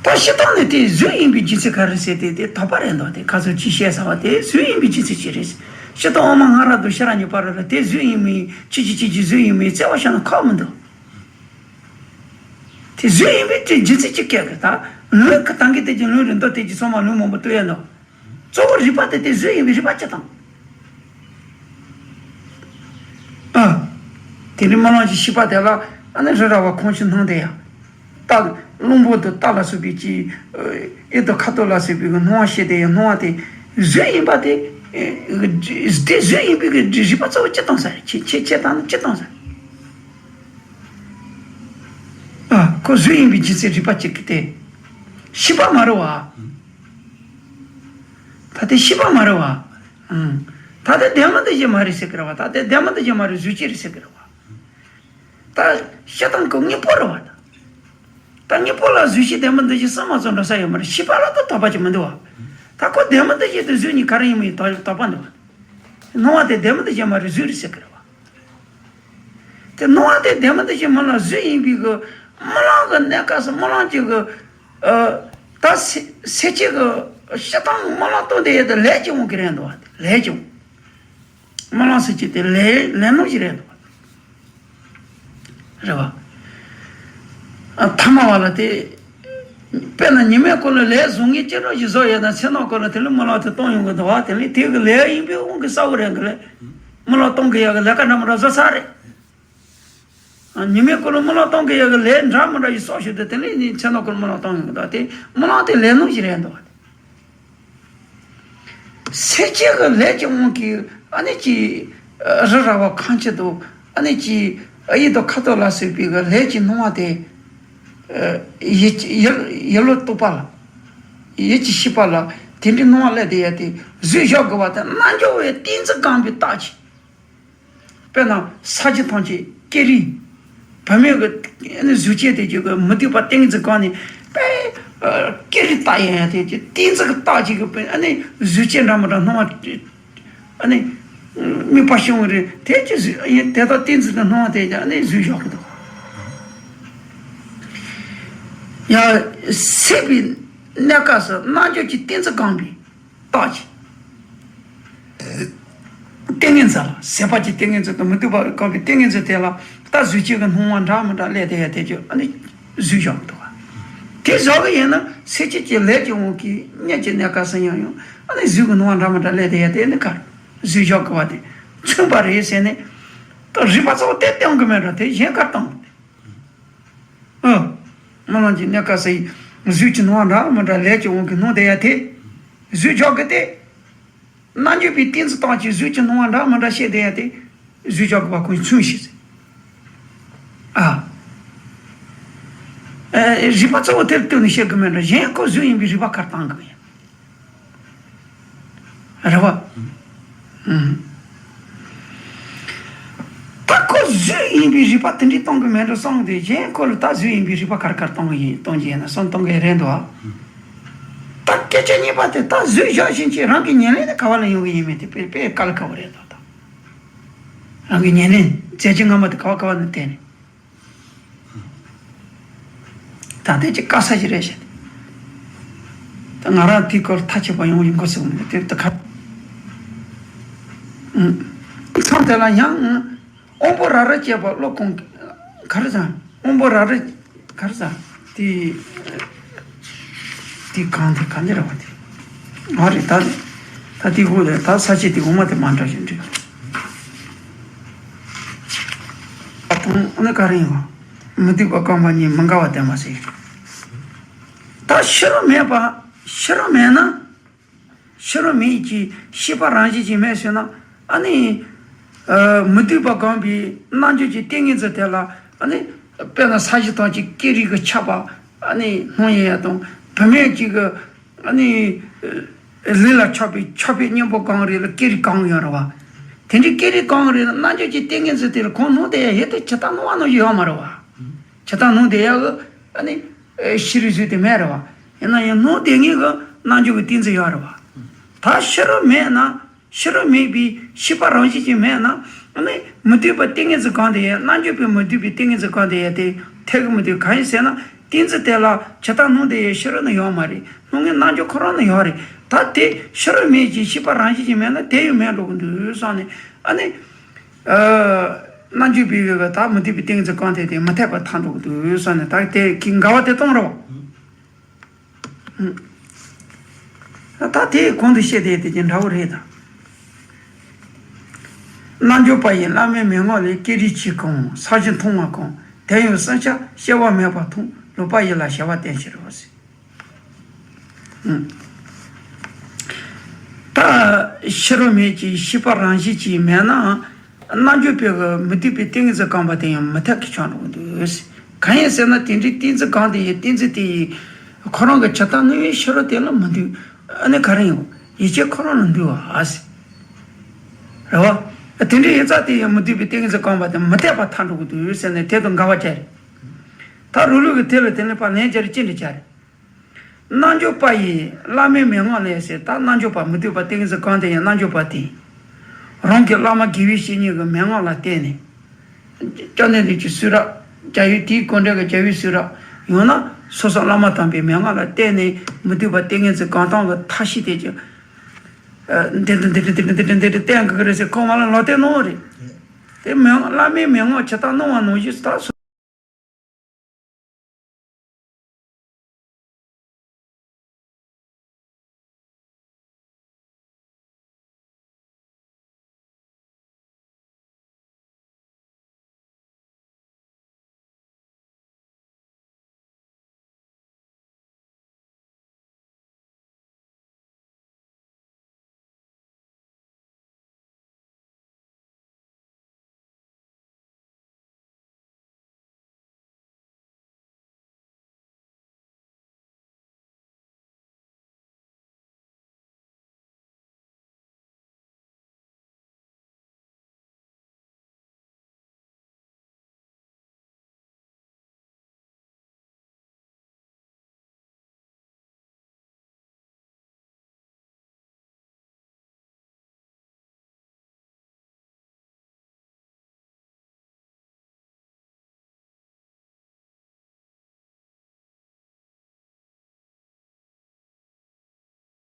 ད་སྤྱིར་བཏང་ནས་དེ་གཟུགས་ཡིན་པའི་རྒྱུ་མཚན་ག་རེ་ཟེར་ཏེ་དེ་དོགས་པ་རེད་འདུག་དེ་ཁ་སང་ཅིག་བཤད་ཚར་བ་དེ་གཟུགས་ཡིན་པའི་རྒྱུ་མཚན་ཅི་རེད། སྤྱིར་བཏང་དབུ་མ་སྔ་རབས་དང་ཤེས་རབ་གཉིས་བར་ལ་དེ་གཟུགས་ཡིན་མིན་ཆོས་ཀྱི་སྐྱེ་མཆེད་ཀྱི་གཟུགས་ཡིན་མིན་བཙལ་བ་བྱས་ན་ཁག་མི་འདུག་དེ་གཟུགས་ཡིན་པའི་རྒྱུ་མཚན་ཅི་སྐད་ཀྱི་ད། ལུང་གི་ད་གིན་དེ་གྱི་ལུང་རེད་འདུག་དེ་གྱི་ཚང་མ་ལུང་མང་པོ་བཏོན་ཡ་འདུག་གཙོ་བོ་རིག་པ་དེ་དེ་གཟུགས་ཡིན་པའི་རིག་པ་ཅི་དང་། ཨ། དེ་ནི་རྨི་ལམ་གྱི་ཤེས་པ་དེ་ལ་ཨ་ནི་རི་ར་བ་ཁོང་ཁྱེར་སྣང་དེ་ཡ། རྟ། རླུང་བུ་དང་རྟ་ལ་སོགས་པའི་ཀྱི། ཨེ་དང་ཁ་དོག་ལ་སོགས་པའི་གི་སྣང་བ་ཤེས་དེ་ཡ་སྣང་བ་དེ། གཟུགས་ཡིན་པ་དེ། དེ་གཟུགས་ཡིན་པའི་གི་རིག་པ་གཙོ་བོ་ཅི་དང་ཟེར་ཁྱེད་ཁྱེད་ཁྱེད་དང་ནི་ཅི་དང་ཟེར། ཨ། ཁོ་གཟུགས་ཡིན་པའི་རྒྱུ་མཚན་རིག་པ་གཅིག་གི་སྟེ། ཤེས་པ་མ་རེད་བ། ད་དེ་ཤེས་པ་མ་རེད་བ། ཨང་། ད་དེ་ལྡན་མིན་འདུ་བྱེད་མ་རེད་ཟེར་གི་རེད་བ། ད་དེ་ལྡན་མིན་འདུ་བྱེད་མ་རེད་གཟུགས་ཅན་རེད་ཟེར་གི་རེད་བ། ད་སྤྱིར་བཏང་གི་དངོས་པོ་རེད་བ་ད། ད་དངོས་པོ་ལ་གཟུགས་ཅན་ལྡན་མིན་འདུ་བྱེད་གསུམ་མ་གཏོགས་འགྲོ་ས་ཡོད་མ་རེད། ཤེས་པ་ལ་ད་དོགས་པ་ཅིག་མི་འདུག་བ། ད་ཁོ་ལྡན་མིན་འདུ་བྱེད་དེ་གཟུགས་གཉིས་ག་རེ་ཡིན་མིན་དོགས་དོགས་པ་འདུག་བ། སྣང་བ་དེ་ལྡན་མིན་འདུ་བྱེད་མ་རེད་གཟུགས་རེད་ཟེར་གི་རེད་བ། དེ་སྣང་བ་དེ་ལྡན་མིན་འདུ་བྱེད་མིན་ལ་གཟུགས་ཡིན་པའི་གི་རྨི་ལམ་གི་གནས་སྐབས་སུ་རྨི་ལམ་གྱི་གི། ཨ། ད་སེ་སེམས་ཅན་གི་སྤྱིར་བཏང་རྨི་ལམ་སྟོན་དེ་ཡོད་དེ་ལས་ཀྱི་དབང་གིས་རེད་འདུག་བ། དེ་ལས་ཀྱི་དབང་། རྨི་ལམ་ཟེར་གྱི་དེ་ལས་ལས་སྣང་ཞིག་རེད་འདུག་བ། རེད་བ། ཨ། ཐ་མལ་པ་ལ་དེ། དཔེར་ན་ཉི་མའི་འཁོར་ལོ་ལས་བཟང་ངན་ཅི་འདྲ་ཞིག་བཟོ་ཡོད་ན་མཚན་མོའི་འཁོར་ལོ་དེ་ལ་རྨི་ལམ་དེ་སྟོན་ཡོང་གི་འདུག་བ། དེ་ལས་དེ་གི་ལས་ཡིན་པའི་དབང་གིས་གསལ་བོ་རེད་གི་ལས། རྨི་ལམ་སྟོན་གི་ཡག་གི་ལས་ཀ་འདྲ་མི་འདྲ་བཟོ་ཚར་རེད། ཉི་མའི་འཁོར་ལོ་རྨི་ལམ་སྟོན་གི་ཡག་གི་ལས་འདྲ་མི་འདྲ་ཞིག་གསོག་ཞུ་དུས་དེ་ལས་ནི་མཚན་མོའི་འཁོར་ལོ་རྨི་ལམ་སྟོན་ཡོང་གི་འདུག་དེ་རྨི་ལམ་དེ་ལས་སྣང་ཞིག་རེད་འདུག་སེམས་ཅན་གྱི་ལས་ཀྱི་དབང་གིས་ཨ་ནི་ཅི། རི་ར་བ་ཁོང་ཁྱེར་དང་ཨ་ནི་ཅི། ཡིད་དང་ཁ་དོག་ལ་སོགས་པའི་གི་ལས་ཀྱི་སྣང་བ་དེ། ཡིད་ཀྱི་ཡིད་ཡིད་ལ་རྟོག་པ་ལ། ཡིད་ཀྱི་ཤེས་པ་ལ་དེ་འདྲའི་སྣང་བ་སླེབས་དེ་ཡ་དེ་གཟུགས་བཞག་དགོས་པ་དེ་རྣལ་འབྱོར་པའི་ཏིང་འཛིན་རྐང་པའི་རྟགས་ཀྱིས། དཔེར་ན་ས་གཞི་ཐམས་ཅད་ཀེང་རུས། བུད་མེད་ཀྱི་ཨ་ནི་གཟུགས་ཅན་དེ་ཚོ་གི་མི་སྡུག་པ་ཏིང་འཛིན་གང་ནས་དཔེ། ཀེང་རུས་རྟགས་ཡིན་ཡང་དེ་ཀྱི་ཏིང་འཛིན་གྱི་རྟགས་ཅིག་གི་དཔེ་ཨ་ནི་གཟུགས་ཅན་འདྲ་མི་འདྲ་སྣང་བ། ཨ་ནི་དམིགས་པ་བྱུང་བ་རེད། དེ་ཀྱི་གཟུགས་ཡིན་དེ་དག་ཏིང་འཛིན་དུ་སྣང་བ་དེ་ཀྱང་ཨ་ནི་གཟུགས་བཞག་གི་འདུག་ཡང་སད་པའི་གནས་སྐབས་སུ་རྣལ་འབྱོར་གྱི་ཏིང་འཛིན་རྐང་པའི་རྟགས་ཀྱིས། ཏིང་ངེ་འཛིན་ལ་སད་པ་གྱི་ཏིང་ངེ་འཛིན་དང་མི་སྡུག་པ་རྐང་པའི་ཏིང་ངེ་འཛིན་དེ་ལ་ད་གཟུགས་ཅན་གྱི་སྣང་བ་འདྲ་མི་འདྲ་སླེབས་དེ་ཡ་དེ་ཚོ་ཨ་ནི་གཟུགས་བཞག་གི་འདུག་ག་དེ་བཞག་གི་ཡིན་ན་ ཚེ་སྐྱིད་ཀྱི་ལས་ཀྱི་དབང་གིས་གཉིད་ཀྱི་གནས་སྐབས་སུ་ཡང་ཡང་ཨ་ནི་གཟུགས་ཀྱི་སྣང་བ་འདྲ་མི་འདྲ་སླེབས་བསྡད་ཡ་དེ་ནི་ག་རེ། གཟུགས་བཞག་དགོས་པ་དེ་མཚུངས་པ་རེད་ཟེར་ནས། ད་རིག་པ་གཙོ་བོ་དེ་སྟོན་གི་མེད་འགྲོ། དེ་གཞན་གར་བཏང་གི། ཨ། རྨི་ལམ་གྱི་གནས་སྐབས་སུ་གཟུགས་ཀྱི་སྣང་བ་འདྲ་མི་འདྲ་ལས་ཀྱི་དབང་གིས་སྣང་བསྡད་ཡ་དེ། གཟུགས་བཞག་གི་དེ། རྣལ་འབྱོར་པའི་ཏིང་འཛིན་སྟངས་ཀྱིས་གཟུགས་ཀྱི་སྣང་བ་འདྲ་མི་འདྲ་ཤེས་བསྡད་ཡ་དེ། གཟུགས་བཞག་དགོས་པ་ཁོ་མཚུངས་ཤིག་ཟེར། ཨ། ཨེ། རིག་པ་གཙོ་བོ་དེར་ལྟོས་ནས་བཤད་དགོས་མེད་འགྲོ། གཞན་ཁོ་གཟུགས་ཡིན་པའི་རིག་པ་གར་བཏང་གི་ཡིན། རེད་བ། ཨུམ། ད་ཁོ་གཟུགས་ཡིན་པའི་རིག་པ་དེ་འདྲའི་གཏོང་གི་མེད་འགྲོ་བསམ་སྟེ། གཞན་ཁོ་ལ་ད་གཟུགས་ཡིན་པའི་རིག་པ་ག་རེ་ག་རེ་གཏོང་གི་ཡིན། གཏོང་གི་ཡིན་ན་བསམ། གཏོང་གི་རེད་འདུག་ཨ། ད་སྐད་ཆ་གཉིས་པ་དེ། ད་གཟུགས་བཞག་བཞིན་གྱི་རང་གི་ཉེར་ལེན་དེ་ག་བ་ལ་ཡོང་གི་ཡིན་མིན་དེ་དཔེ་དཔེ་དཀའ་ལས་ཁག་པོ་རེད་འདུག་ད་རང་གི་ཉེར་ལེན་རྫས་ཀྱི་སྔ་མ་དེ་ག་བ་ག་བ་ནས་བསྟན་ནས། ད་ལྟའི་ཅིག་དཀའ་ས་ཞིག་རེད་ཤག་ད་ང་རང་དེའི་སྐོར་ཐག་ཆོད་པ་ཡོང་ཡིན་གོ་ཟེར་གི་མི་འདུག་དེ་ད་ག་ཨུམ། མཚམས་དེ་ལ་ཡང་། དབང་པོ་རབ་རིབ་བཅས་པ་བློ་གང་། ག་རེ་ཟ། དབང་པོ་རབ་རིབ། ག་རེ་ཟ། དེ། དེ་གང་དེ་གང་དེ་རེད་བ་དེ། ཨ་རེད། ད། ད་དེ་དགོས་རེད། ད་ས་བཅད་དེ་འོ་མ་དེ་མ་འདྲ་ཞིག་འདྲི། ད་དུང་ཨ་ནི་ག་རེ་ཡིན་བ། མི་སྡུག་པ་བསྐང་བ་གཉིས་མི་འགལ་བ་བསྟན་པ་ཟེར། ད་ཕྱི་རོལ་མེད་པ། ཕྱི་རོལ་མེད་ན། ཕྱི་རོལ་མེད་ཀྱི་ཤེས་པ་རང་བཞིན་གྱིས་མེད་ཟེར་ན། ཨ་ནི། ཨ། མི་སྡུག་པ་བསྐང་བའི་རྣལ་འབྱོར་གྱི་ཏིང་ངེ་འཛིན་དེ་ལ། ཨ་ནི། དཔེར་ན་ས་གཞི་ཐམས་ཅད་ཀེང་རུས་ཀྱིས་ཁྱབ་པ། ཨ་ནི་སྣང་ཡ་ཡ་དང་། བུད་མེད་ཅིག་གི། ཨ་ནི། ལུས་ལ་ཆགས་པའི་ཆགས་པའི་གཉེན་པོ་གང་རེད་ལ་ཀེང་རུས་གང་ཡོད་རེད་བ། དེ་འདྲའི་ཀེང་རུས་གང་རེད་ལ་རྣལ་འབྱོར་གྱི་ཏིང་ངེ་འཛིན་དེ་ལ་གང་སྣང་བསྡད་ཡ་ཡོད་དེ་ཇི་ལྟར་སྣང་བ་ནང་བཞིན་ཡོད་མ་རེད་བ། ཇི་ལྟར་སྣང་བསྡད་ཡ་གི། ཨ་ནི། ཨེ། ཤེས་རིག་གཟུགས་དེ་མེད་རེད་བ། ཡིན་ན་ཡང་སྣང་བསྡད་མཁན་གྱི་རྣལ་འབྱོར་གྱི་ཏིང་འཛིན་ཡོད་རེད་བ། ད་ཕྱི་རོལ་མེད་ན། ཕྱི་རོལ་མེད་པའི་ཤེས་པ་རང་བཞིན་གྱིས་མེད་ན། ཨ་ནི་མི་སྡུག་པ་ཏིང་ངེ་འཛིན་གང་དེ་ཡང་། རྣལ་འབྱོར་པའི་མི་སྡུག་པའི་ཏིང་ངེ་འཛིན་གང་དེ་ཡང་དེ་འཐད་ཀྱི་མི་འདུག་གང་ཡིན་ཟེར་ན། ཏིང་འཛིན་དེ་ལ་ཇི་ལྟར་སྣང་བསྡད་ཡ་ཕྱི་རོལ་ན་ཡོད་མ་རེད། སྣང་མཁན་རྣལ་འབྱོར་ཁོ་རང་ན་ཡོད་རེད། ད་དེ་ཕྱི་རོལ་མེད་ཅིང་ཤེས་པ་རང་བཞིན་གྱིས་མེད་ན་དེ་ཡང་མེད་འགྲོ་གི་འདུག་བསམ་ནས། ཨ་ནི། ཨ། རྣལ་འབྱོར་པའི་གི་ད་མི་སྡུག་པའི་ཏིང་འཛིན་གང་དེ་དེ་མི་འཐད་པར་ཐལ་འགྲོ་གི་འདུག་བསམ་ནས། ད་དེ་གི་འགལ་བ་དེ་སྟོན་རེད་བ། ཨུ། ད་དེ་གོང་དུ་བཤད་དེ་དེ་ཀྱང་འདྲ་བོ་རེད་ད། རྣལ་འབྱོར་པ་ཡིས་བླ་མའི་མན་ངག་ལས། ཀེང་རུས་གཅིག་གང་ས་གཞི་མཐོང་བ་གང་། དེ་ཡང་སེམས་ཅན་སྐྱེ་བ་མེད་པར་མཐོང་། ལོག་པ་ཡིད་ལ་བྱ་བ་བསྟན་ཕྱིར་རོ་ཟེར། ད་ཕྱི་རོལ་མེད་ཀྱི་ཤེས་པ་རང་བཞིན་གྱིས་མེད་ན། རྣལ་འབྱོར་པའི་གི་མི་སྡུག་པའི་ཏིང་ངེ་འཛིན་གང་བ་དེ་ཡང་མི་འཐད་ཀི་ཆགས་འགྲོ་གི་འདུག་གང་ཡིན་ཟེར་ན། དེ་འདྲའི་ཏིང་འཛིན་གང་དེ་ཡི་ཏིང་འཛིན་དེ་ཡི་ཁོ་རང་གི་ཇི་ལྟར་སྣང་བའི་ཕྱི་རོལ་དེ་ལ་མི་འདུག་ཨ་ནི་ག་རེ་ཡིན། ཡིད་ཆེས་ཁོ་རང་ལ་འདུག་བ་ཟེར། རེད་བ། དེ་འདྲའི་ཡིན་ཙང་དེ་ཡང་མི་སྡུག་པའི་ཏིང་ངེ་འཛིན་གང་བ་དེ་མི་འཐད་པར་ཐལ་འགྲོ་གི་འདུག་ཟེར་ནས་དེ་དང་འགལ་བ་བྱས་རེད། ད་རུ་ལུགས་ཀྱི་དེ་ལ་དེ་ནས་ཕར་ལན་བརྒྱབ་རེ་ཅི་འདྲ་བྱས་རེད། རྣལ་འབྱོར་པ་ཡིས་བླ་མའི་མན་ངག་ལས་ཟེར། ད་རྣལ་འབྱོར་པ་མི་སྡུག་པ་ཏིང་ངེ་འཛིན་གང་དེ་ཡང་རྣལ་འབྱོར་པ་དེས་རང་གི་བླ་མ་དགེ་བའི་བཤེས་གཉེན་གྱི་མན་ངག་ལ་བརྟེན་ནས། སྐྱབས་གནས་ལས་ཀྱི་གསུང་རབ། རྒྱ་ཡུལ་དེའི་གོ་འདྲ་གི་རྒྱ་ཡུལ་གསུང་རབ། ཡང་ན་སོ་སོ་བླ་མ་དམ་པའི་མན་ངག་ལ་བརྟེན་ནས་མི་སྡུག་པ་ཏིང་ངེ་འཛིན་གང་སྟོང་གི་མཐའ་བཞི་དེ་ཀྱང་། ཨ། འདི་འདི་འདི་འདི་འདི་འདི་འདི་བསྟན་དགོས་ཀྱི་རེད་ཟེར་ཁོ་མ་ལ་ལོག་བསྟན་གནང་བ་རེད། དེ་མན་བླ་མའི་མན་ངག་ཇི་ལྟར་སྣང་བ་ནང་བཞིན་ད་